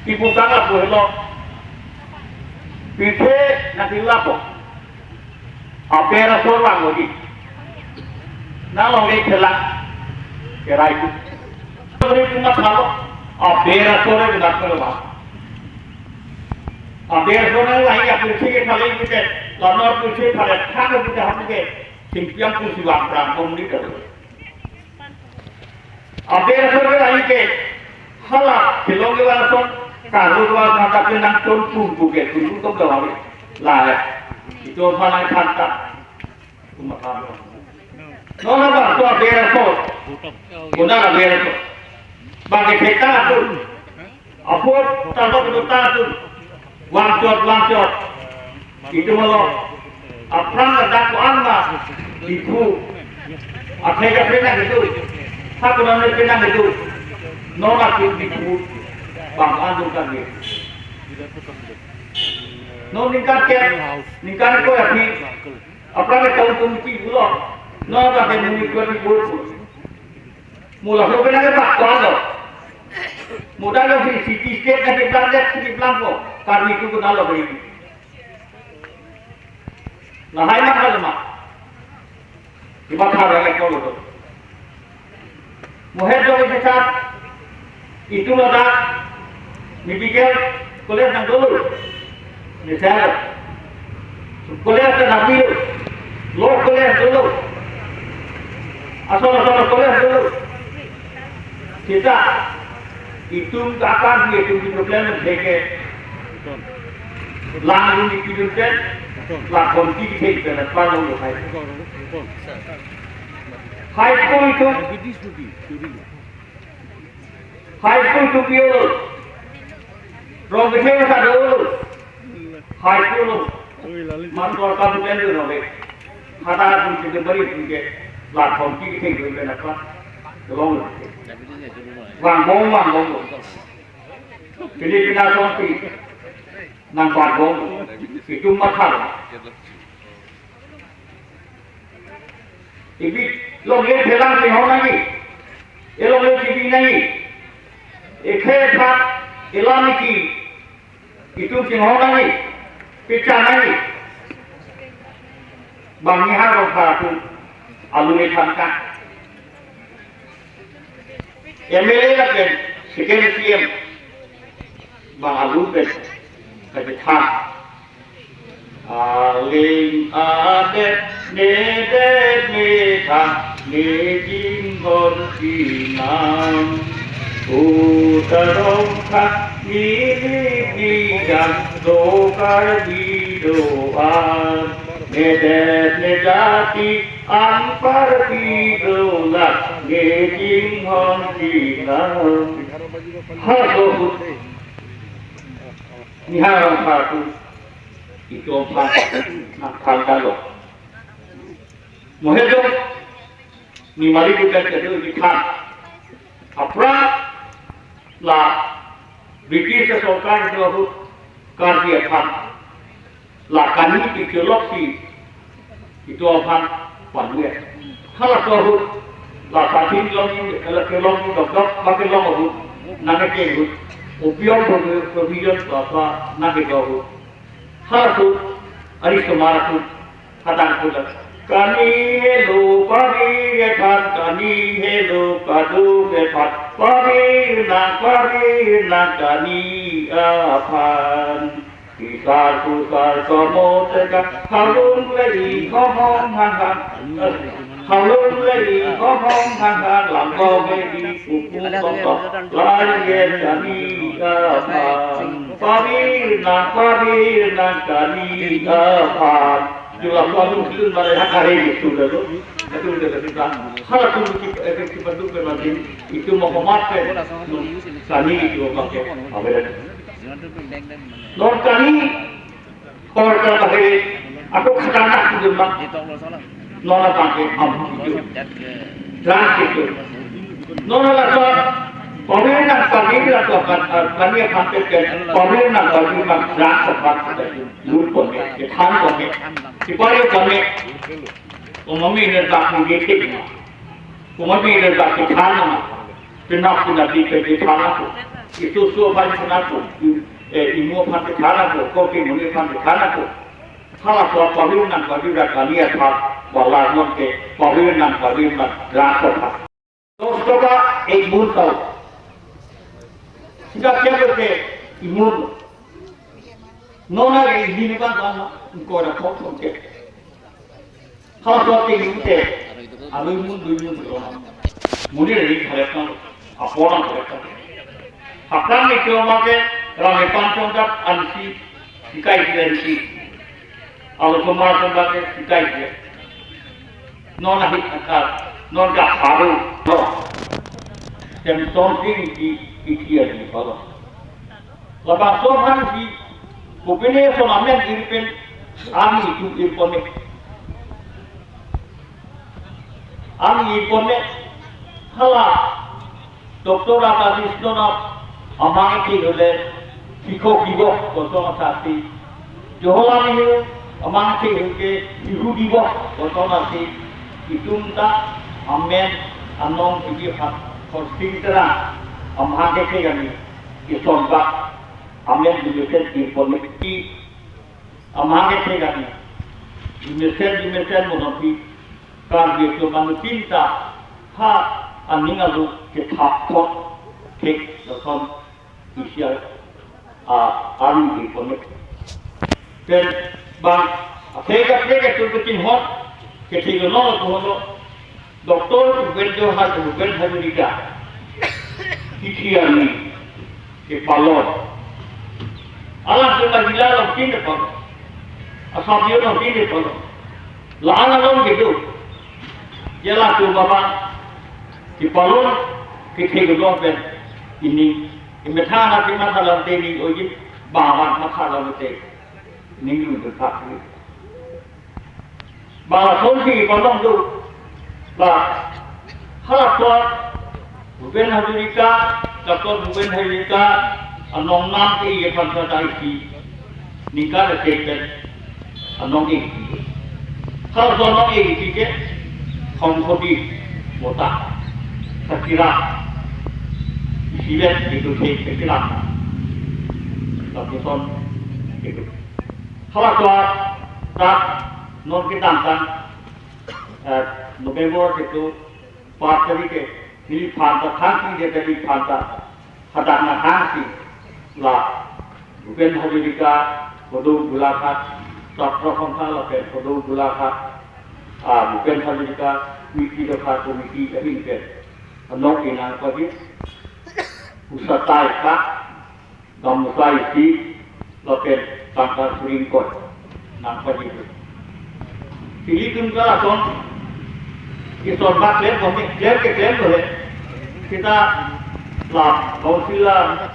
Ipu kang apu helo. Pithe nangkila po. Aber asor vang odi. Nang long le thelang. Kerai tu. Ore tu mathalo. Aber asor e nak lo ba. Aber asor e lahi apu si ke thale pute. Lama apu si thale thang pute hapu ke. Singpiang pusi vang prang komuni ka. Aber asor ke lahi ke, hala, kelong ke lason, karu dua mata ke nang ton pun buke, pun pun tok dawa ke. Lah, itu mana kanta. Kumakan. Nona ba, to aber asor. Kuna aber asor. Bagi kita tu. Apot tangkap itu tatu. Wangchot, wangchot. Itum lo. Aphrang ada ko anma. Ibu. Akhirnya pernah gitu. Satu nama pernah gitu. Nona tu ibu. Bang anu kan gitu. Non ningkan ke, ningkan ko ya pi. Aphrang tahun tum ki bulo. Nona ke muni ko di buku. Mula so pena ke pak tuan lo. Muda lo si city state na keplang det keplang ko. Karbi tu kenal lo beri. Lahai mak hal ma. Iba thar lagi ko lo. Mohet jong isi chat, itum ladak medical college nangdolo. Misal, college ke nangdolo, law college dolo, asal asal college dolo. Seta itum kakan di itum di problem ke ke lang di itum ke, lakon ki ke ke na palo lo hai. High school itu, high school itu piolo. Rong kecil sa dolo. High school lo. Mastor ka bukan dulu nabe. Kata pun kita beri pun ke. Lakon ki ke ke na pa. Tolong. Wang bong, wang bong. Pilipina song pi. Nang wang bong. Itum mathar. Ibi longle phelang chinghon nangji. E longle chibi nangji. Ekhe phat elam niki. Itum chinghon nangji. Pecah nangji. Bang Nihar Rongphar atum alungle than ka. M L A lapen second C M. Bang alun pen kachethan. Aling adet nedet netha nejinghon chinam. Utarong kha nili nijang dokar bidoan. Nedet nejati anpar bidoan nejinghon chinam. Haso Nihar Rongphar atum itum aphan nangthan dalo. Mohet jong ni mari bukan kedo di than. Apra la British ke sorkar itu ahut Karbi aphan la kani picholok si itum aphan panwe. Hala ahut la satin long, la kelong dokdok, ba kelong ahut nangke ahut. Opium provision apa nangke ahut. Hala ahut ari semar ahut kadang ahut. Kani helo pari aphan, kani helo padu aphan, pari nang, pari nang kani aphan. Kisar kusar komo teka, halung lei hohong hang hang. Halung lei hohong hang hang, lambo lei kuku koto, lai ye kani aphan. Pari nang, pari nang kani aphan. Jula suatu itu malah hak hari itu dulu. Itu udah kita. Hal itu kita, eh, kita bantu ke nanti. Itu mau komat ke. Kani itu pakai. Apa ya? Non kani korka bahire ako khatanak tu jumpa. Non abang ke am itu. Drang itu. Non laso pawir nang pawir laso kan, eh, kani aphan ke pawir nang pawir nang drang sepat kita itu. Lur pon ke, kethan pon ke. Sipari pon ke. Umami ne tak mungkin. Komat mi le dak kethan na. Penap penap di ke kethan na ko. Itum so aphan kethan na ko. Eh, imu aphan kethan na ko. Kopi muni aphan kethan na ko. Hala so pawir nang pawir dak kani aphan. Bala non ke pawir nang pawir nang drang aphan. Dos toka ek bun tau. Sika kya ke imun. Nona ke ini ni kan kan ko da kok kok ke. Halaso ating te, arui mun dui mun si roma. Muni ri kharap tang, apor ang kharap tang. Hakam ni kyo ma ke, rame pan chong dak ansi, sikai si ansi. Alo somar chong dak ke, sikai si. Non ahi akar, non ka haru, no. Tem something di ikhia di baba. Labangso aphan si kopine ason amen ir pen arni itum ir pon me. Arni ir pon me. Hala Doctor Radhakrishnan amang ke hule sikho kibo koson asati. Jawaharlal Nehru amang ke hule sihu kibo koson asati. Itum ta amen anong kibi hat konsing terang amang ke kami. Isonbak amen dimesen impon mekti amang ke kami. Dimesen dimesen monopi. Karbi atum anuttin ta ha aning alu kethap thot thek lason isi a army ke connect. Pen bang athek athek atum ketin hot kethi lo no ko lo Doctor Bhupen Johar, Bhupen Hazarika kithi arni kepalon. Alam tu mahila alongtin kepalon. Asabio alongtin kepalon. La-an along kedo. Jala tu baba kepalon kethe kedong pen ini. Imethang na kematha lam te ni oji bawan matha lam te. Ning lu berkat ni. Bang lason si kepalong do. Ba halaso Bhupen Hazarika, Doctor Bhupen Hazarika anong nam ke-e aphan ta isi ningkan athek pen anong e. Halaso anong e ke Khongkhodi Mota, Sakira, isivet itu ke Sakira. Tapi son itu. Halaso dak non kedamtang, eh, November itu pas tadi ke, neliphan ta thangsi de neliphan ta hadak na thangsi la Bhupen Hazarika Phodo Golaghat, Chatra Sangha lapen Phodo Golaghat, ah, Bhupen Hazarika Miti Lokha Committee ahin pen anong e nangpajir, usatai ka, gamusa isi lapen tangka suri ingkoi nangpajir. Pili tun ka lason, ison bak klem ko, klem ke klem ko he. Kita la council la,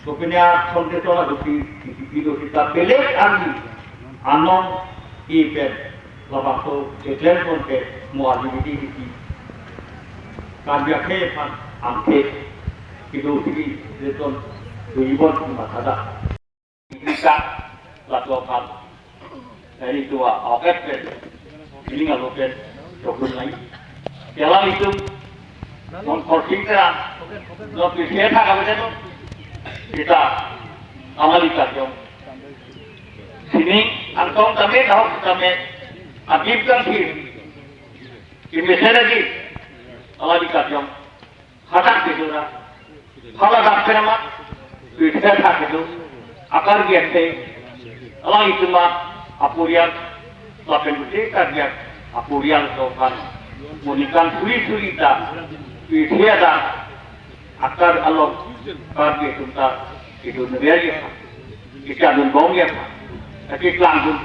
kopinia kontes la dupi, dupi do kita belek ani anong e pen labangso keklem pon ke mo adi bidi bidi. Karbi akhei aphan angke kedo sigi leton do ibon mathada. Bisa lato aphan. Dari tua oket pen, ini ngalo pen dokun lai. Kela itu non Khorsing Terang, non P C A thak apa itu? Kita amali kajong. Sining angtong tame, dahok tame, adip kang sir. Kimesen lagi, ala di kapiong, hadak di dura, hala dak penama, pithe thak itu, akar biar te, ala itu ma, apurian, lapen putih kagiat, apurian tokan, munikan suri-suri ta, pithe ada, akar alok, kar di tunta, itu negeri ya. Kita dun bong ya. Tapi kelang dun.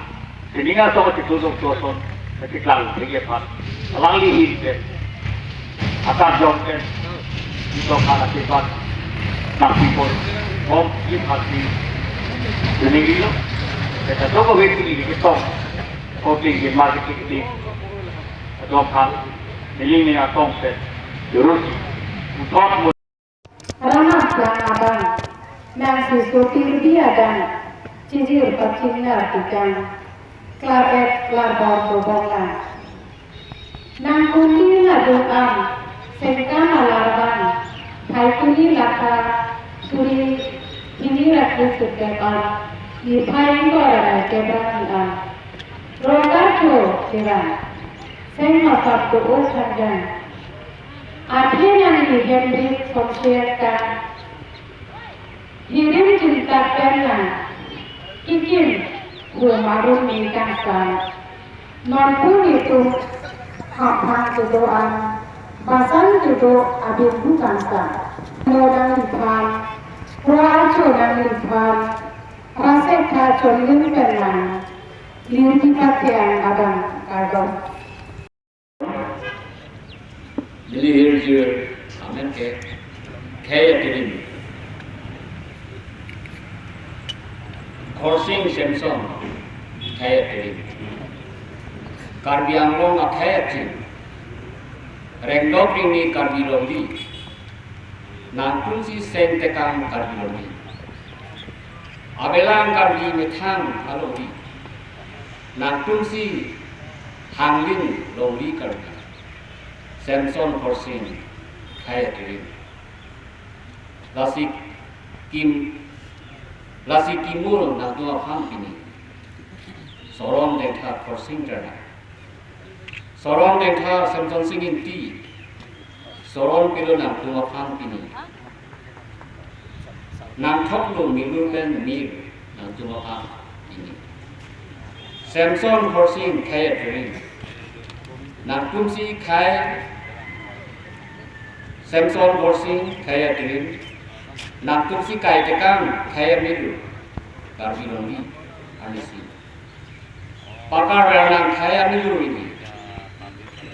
Sining aso ketitu dok tuason. Tapi kelang dun ya, Pak. Kelang lihin ke. Asal jong ke. Itu kan akibat. Nang people. Bom, in hati. Sining itu. Kita coba wait ini di kitong. Kopi di market ini. Atau kan. Ini ni atong ke. Jurus. Uthot mo. Ramat lang abang, nang si sotir di adang, chijir pachingnar tikang, klar et klar bor dobong lang. Nang kundi na duk am, sengkam alar bang, thai kuni lakha, suri, hini rakhi sutek am, ni phai ingkor arai kebrang ni am. Rokar cho, kirang, seng masap do o khanjang. Athe nangli hemrik somsek ta, hirim chinta pen nang, kikim hu marum ni kangsam. Nonpu nitum hamphang kedo an, basan kedo abin hu kangsam. Mo nangliphan, hua acho nangliphan, rasek tha chonlim pen nang, lirpi pathe ang abang kardom. Neli hirjir amen ke khei atirim. Khorsing Samson khei atirim. Karbi Anglong akhei atirim. Rengdok ringni Karbi Longri. Nangtumsi seng tekang Karbi Longri. Abelang Karbi methang alongri. Nangtumsi hanglin longri Karbi. Samson Khorsing khei atirim. Lasi kim, lasi kimul nangtum aphan pini. Soron Dengtha Khorsing Terang. Soron Tengtha, Semson Sing Ingti, soron pilo nangtum aphan pini. Nangthoklo milur pen mir nangtum aphan pini. Semson Khorsing khei aterim. Nangtumsi khei, Semson Khorsing khei aterim. Nangtumsi kaitekang khei amilur, Karbi Longri arnisi. Pakar ver nang khei amilur ili.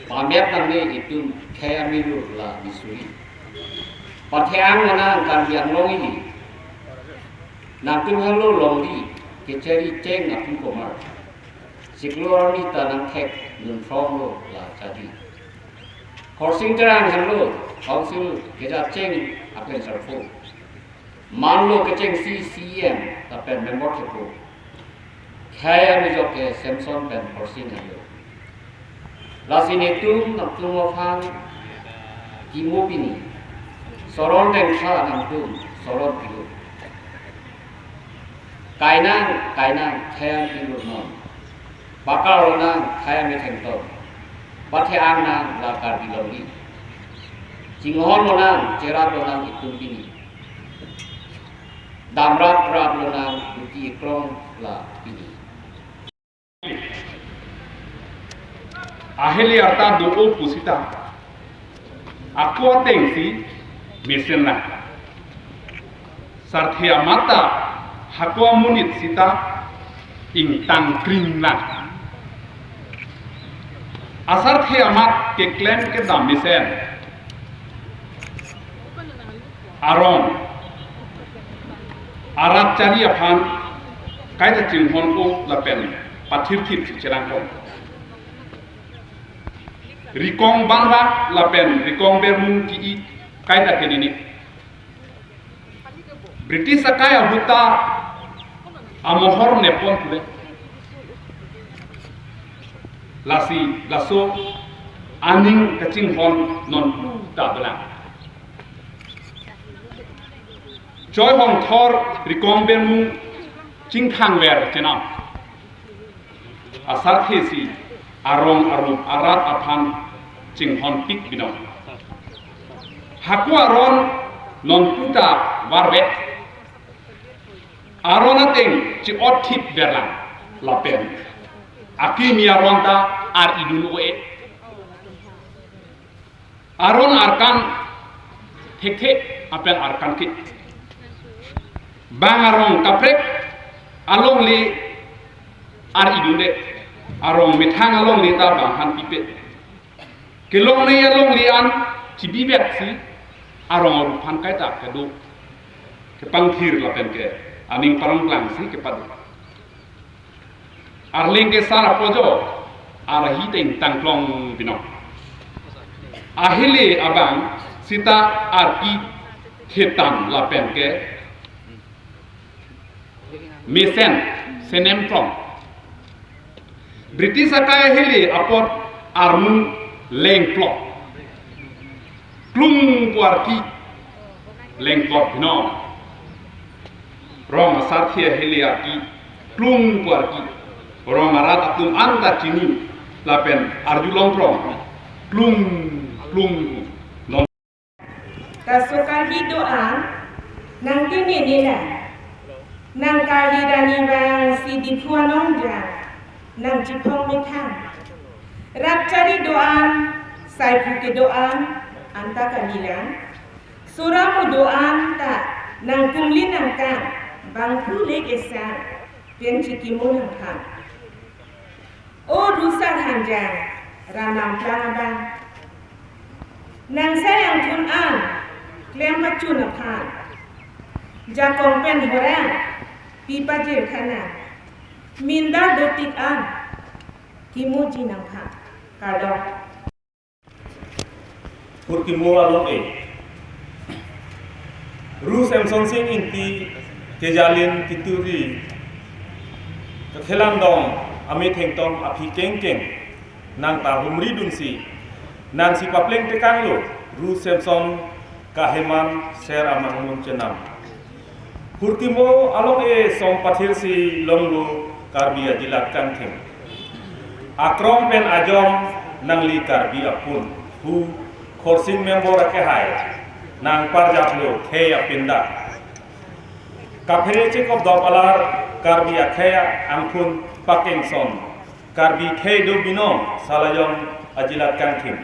Pamep nangne itum khei amilur la misuri. Pathe-ang nang Karbi Anglong ili. Nangtum helo longri kecheri cheng atum komar. Chiklo arni ta nangthek nunphronglo la chadi. Khorsing Terang helo Council kejacheng apen sarpo. Manlo kechengsi C E M lapen member thepo. Khei amijok ke Semson pen Khorsing helo. Lasi netum nangtum aphan kimo pini. Soron Tengtha nangtum soron pilo. Kainang, kainang, khei amilur non. Pakar lonang khei amethengtong. Pathe-ang nang la Karbi Longri. Chinghon lonang, cherap lonang itum pini. Damrap rap lonang duti ikrong la pini. Ahele arta do-o pusita, ako atengsi mesenlang. Sarthe amat ta hako amonit sita ingtangkringlang. Asarthe amat keklem kedam mesen arong arat chari aphan kaita chinghon-o lapen pathirthip si cherangkong. Rikong banrak lapen rikong bermung ki-i kaita kenini. British akai ahut ta amohor nepon pule. Lasi laso aning kachinghon non ta belang. Choi hongthor rikong bermung chingthang ver chenam. Asarthe si arong arup arat aphan chinghonpik binong. Hako aron nonputa varve. Aron ateng chi-otthip verlang lapen akimi aron ta ar-idun-o-e. Aron arkan thekthe apen arkan ke. Bang arong kaprek alongle ar-idunde. Arong methang alongle ta bang han pipe. Kelongle alongle an chibibek si arong arup aphan kaita kedo. Kepangthir lapen ke aning parongklang si kepado. Arleng ke sar apojo, arhi ta ingtangklong binong. Ahele abang sita arpi thetan lapen ke mesen senem klong. British akai ahele apot armung lengklok. Klung pu arki lengklok binong. Rong asarthe ahele arki klung pu arki. Rong arat atum anta chini lapen arjulong prong. Klung, klung. Kaso Karbi do-an nangtene nelang. Nang Karbi Rani vangsi Diphu anong jang nangchiphong methang. Rat chari do-an, saiphu kedo-an anta kalilang. Soramu do-an ta nangkumli nangkang bangphu lek esa pen chikimo nangkang. O Rusar Hanjang, Ranam Plang abang. Nang sayang thun an klem pachun aphan. Jakong pen horang pi pajir khana. Mindar dotik an kimuji nangphan. Kardom. Hurkimo along e. Ru Semson Sing Ingti kejalin kituri kethelang dong amethengtong aphi kengkeng nang ta humri dunsi nangsi papleng tekanglo Ru Semson kaheman ser amangmun chenam. Hurkimo along e song pathirsi longlo Karbi ajilat kangtheng. Akrong pen ajom nangli Karbi apun hu Khorsing member akehai nangparjaplo khei apinda. Kaphere chekop dop alar Karbi akhei angthun pakengson Karbi khei do binong Salajong ajilat kangthim.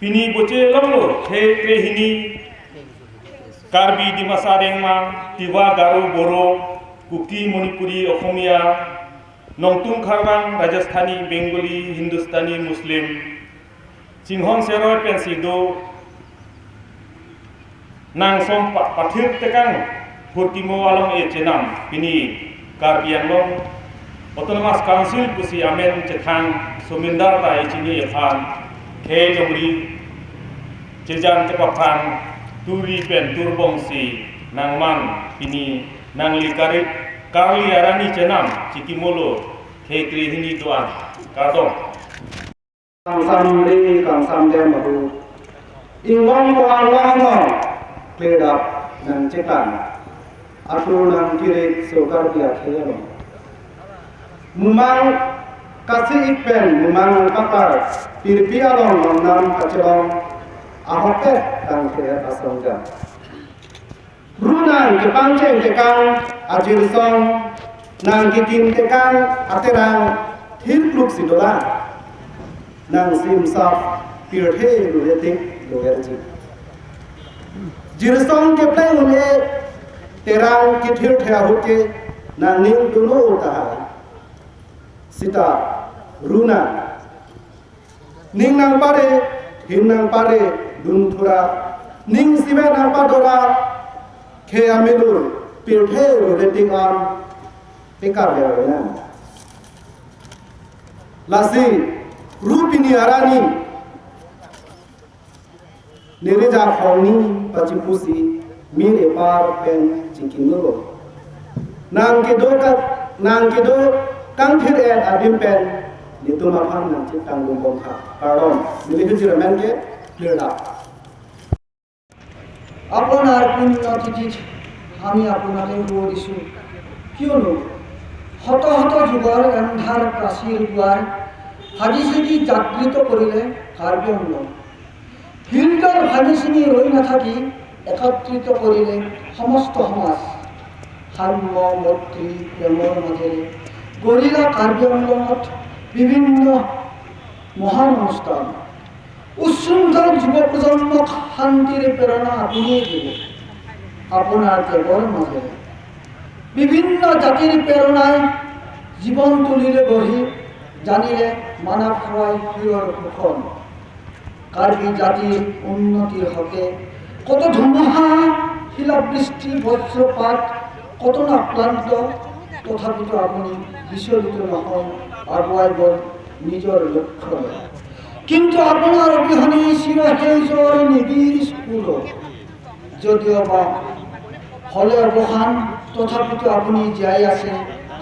Pini boche longlo khei krehini Karbi, Dimasa, Rengma, Tiwa, Garo, Boro, Kuki, Manipuri, Okhomia, Nongtung, Kharvang, Rajasthani, Bengali, Hindustani, Muslim, Chinghon Seroi pensi do nangsom pa- pathir tekang phurkimo along e chenam pini Karbi Anglong Autonomous Council pusi amen chethang sumindar ta ichini ephan khei longri chejan kepaphan turi pen turbongsi nangman pini nangli kari karli arani chenam chikimolo khei krehini do-an kardom. Kangsam ri kangsam dem ahu. Inglong ko anglong no kledap nangcheklang. Atur nangkirik so Karbi akhei along. Mumang kasi-ik pen mumang nangpakar pirpi along nongnam kachelong ahokpet tangte asongja. Ru nangkepangcheng tekang ajirsong, nangkekim tekang aterang thirkluk si dolang. Nangsimsap pirthe ruretik doverji. Jirsong kepleng un-e terang kethirthe ahut ke nangning duno tahai. Sita ru nang ning nangpare, hin nangpare, dun thura, ning sivet nangpadora, khei amelur, pirthe ruretik an, pekar ya nang. Lasi, ru pini arani, nirija khongni pachipusi, mir epar pen chikinulo. Nangkedo ka, nangkedo kangthir-et adim pen netum aphan nangchitang lumbong kha. Kardom, neli Hirjir amen ke clear na. আপোনাৰ পুণ্য তিথিত আমি আপোনালৈ সুঁৱৰিছোঁ, কিয়নো শত শত যুগৰ এন্ধাৰ প্ৰাচীৰ দুৱাৰ ভাগি ছিগি জাগৃত কৰিলে কাৰ্বি আংলং। হৃদয় ভাঙি ছিঙি ৰৈ নাথাকি একত্ৰিত কৰিলে সমস্ত সমাজ। সাম্য, মৈত্ৰী, প্ৰেমৰ মাজেৰে গঢ়িলা কাৰ্বি আংলঙত বিভিন্ন মহান অনুষ্ঠান। উচ্ছৃংখল যুৱ প্ৰজন্মক শান্তিৰ প্ৰেৰণা আপুনিয়ে দিলে আপোনাৰ ত্যাগৰ মাজেৰে। বিভিন্ন জাতিৰ প্ৰেৰণাই জীৱন তুলিলে গঢ়ি, জানিলে মানৱ সেৱাই হৃদয়ৰ শোষণ। কাৰ্বি জাতিৰ উন্নতিৰ হকে কত ধুমুহা, শিলাবৃষ্টি, বজ্ৰপাত, কত নাক্লান্ত, তথাপিতো আপুনি বিচলিত নহয়, আগুৱাই গ'ল নিজৰ লক্ষ্যলৈ। কিন্তু আপোনাৰ অবিহনে চিৰসেউজৰ নিবিড় স্কুল যদিও বা হলে অৱসান, তথাপিতো আপুনি জীয়াই আছে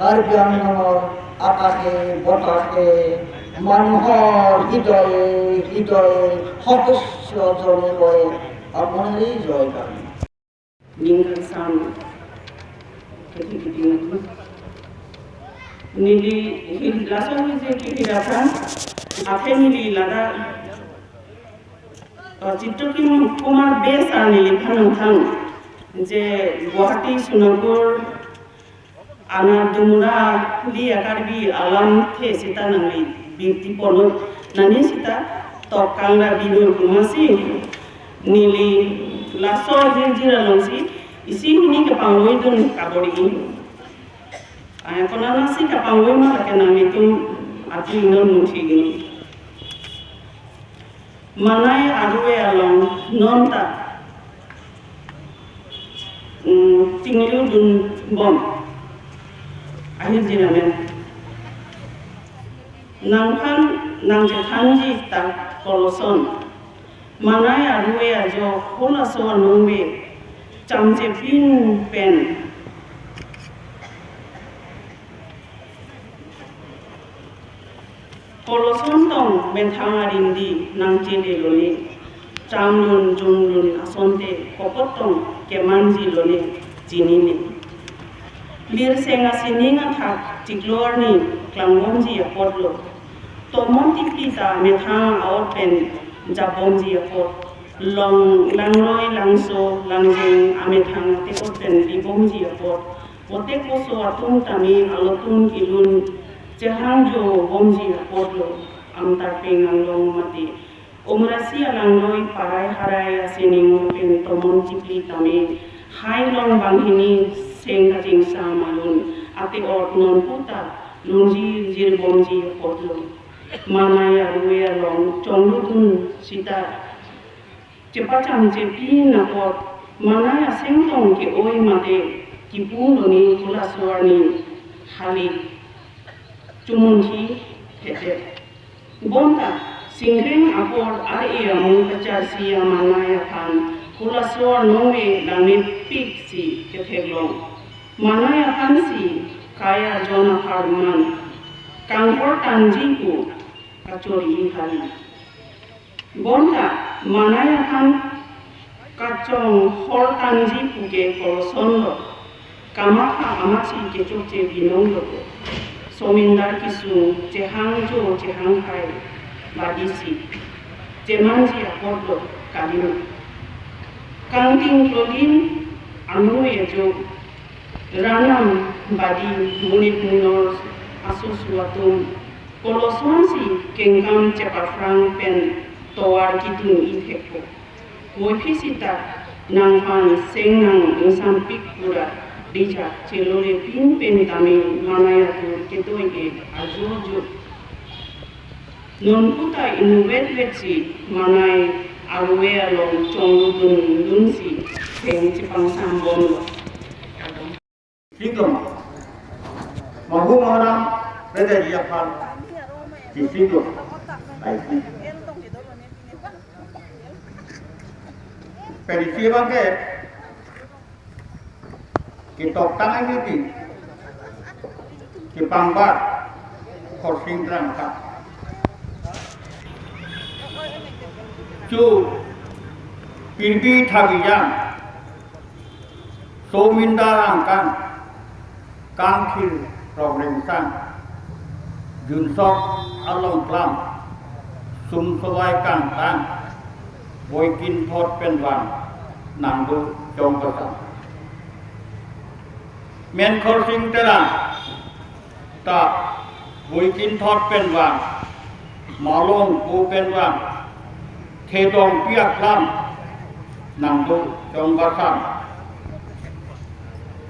কাৰ্বি আংলঙৰ আকাশে বতাহে, মানুহৰ হৃদয়ে হৃদয়ে সহস্ৰ জনে কয় আপোনাৰেই জয়গান। Ning kangsam, kati kiti nang. Neli hil laso hil je kehir aphan, aphi neli ladak, uh, Chitrakumar Bey sir neliphan nangthan, je Guwahati Sonapur Anat Dumra li a-Karbi alamthe seta nangli birti ponlo, nani seta tok kangra bino kumasi neli laso Hirjir alongsi isi hini kepangvoidun kabor-i. Ai, konatsi kepangvoi ma lake nanglitum atu inon muthi gini. Manai arve along non ta, mm, tingliu dunbom ahirjir amen. Nangphan nangchethanji ta koloson. Manai arve ajo halaso anong ave chamchepin pen. Koloson tong methang arindi nangchelelone, chamlun junglun asonte kopottong kemanjilone chinine. Lirseng asining athak chiklo arni klangbomji apotlo. Tomon Tipli ta methang a-ot pen japbomji apot, Long Langroi Langso Langjeng amethang atekot pen pibomji apot, bote koso atum tame alotun kelun chehangjobomji apotlo. Amtarpeng Anglong mate Umrangso alangroi parai harai asining pen Tomon Tipli tame hai long banghini seng kachingsam alun ate-ot nonputa lunjir jirbomji apotlo. Manai arve along chongludun sita chepacham chepin apot manai asengtong ke-oi mate kipung loni hula suarni hali chumunthi thedet. Bonta singreng apor ar-e amung kacharsi amanai aphan hula suar nongve langmepik si ketheklong. Manai aphansi kai arjon apharman kangkor tanji pu kachori hali. Bonta manai aphan kachonghor tanji pu ke kolosonlo. Kamatha amatsi kechokche binonglo. Somindar kesung chehangjo chehangphai badisi chemanji apotlo kalilo. Kangting klolin anu ejo ranam badi monit munor asoso atum kolosonsi kengkam chepaphrang pen tovar kedun-i thekpo. Voiphit sita nangphan seng nang ingsampik pura dijak chelorepin pen tame manai atur kedoi-e ajo ajo. Nonputa inutvet vetsi manai arve along chongludun dunsi theng chepangsambomlo. Siglo ma. Mahu maharam reda dia phan. Di siglo. Baik. Pedi si bangke. Ketok tang ini di. Kepangbar. Khorsing Terang ka. Chu. Pirbi Thabijang. Somindar angkang, kangthir rok rengsang, junsok along klam, sum sovai kangtang, voikinthot pen vang, nangdo chongkosang. Men Khorsing Terang, ta voikinthot pen vang, malongpo pen vang, thedong piak lam, nangdo chongkosang.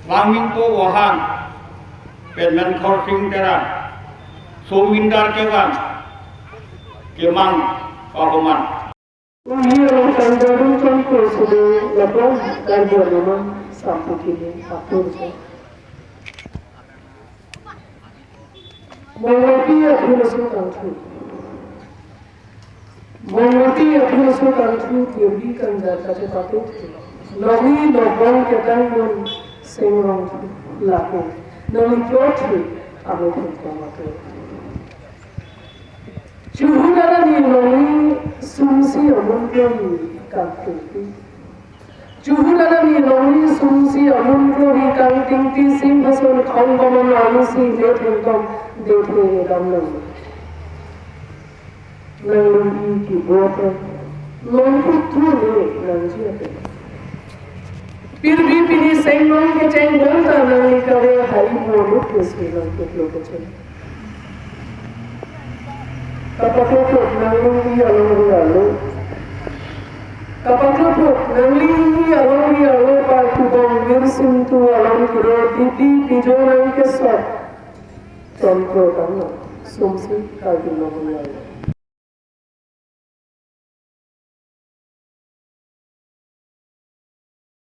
Langmingpo Vohang, pen Men Khorsing Terang, Somindar kevang, kemang pahoman. Uni along tangdadun chongkro sude lapu Karbi Anglong sampu kini atur se. Mongoti aphi laso kangthu. Mongoti aphi laso kangthu kebi kangjar kachepatut. Nongi nobong ketang mun sengrong lapu. Nongi chotri amo thengkong atur. Chuhut arani longri sumsi amun krohi kangtingpi. Chuhut arani longri sumsi amun krohi kangtingpi singhason khong komon arlosi le thengkong dethe edam longri. Nanglongri kibo pen longphut thu le nangji ate. Pirbi pini sengrong kecheng bonta nangli kave hari mo lut kesi nangkutlo kecheng. Kapakloklok nanglongri alongri arlo. Kapakloklok nanglongri alongri arlo par tubong mirsim tu along kiro didi pijo nangkesot. Chongkro tanglo sumsi Karbi longri arlo.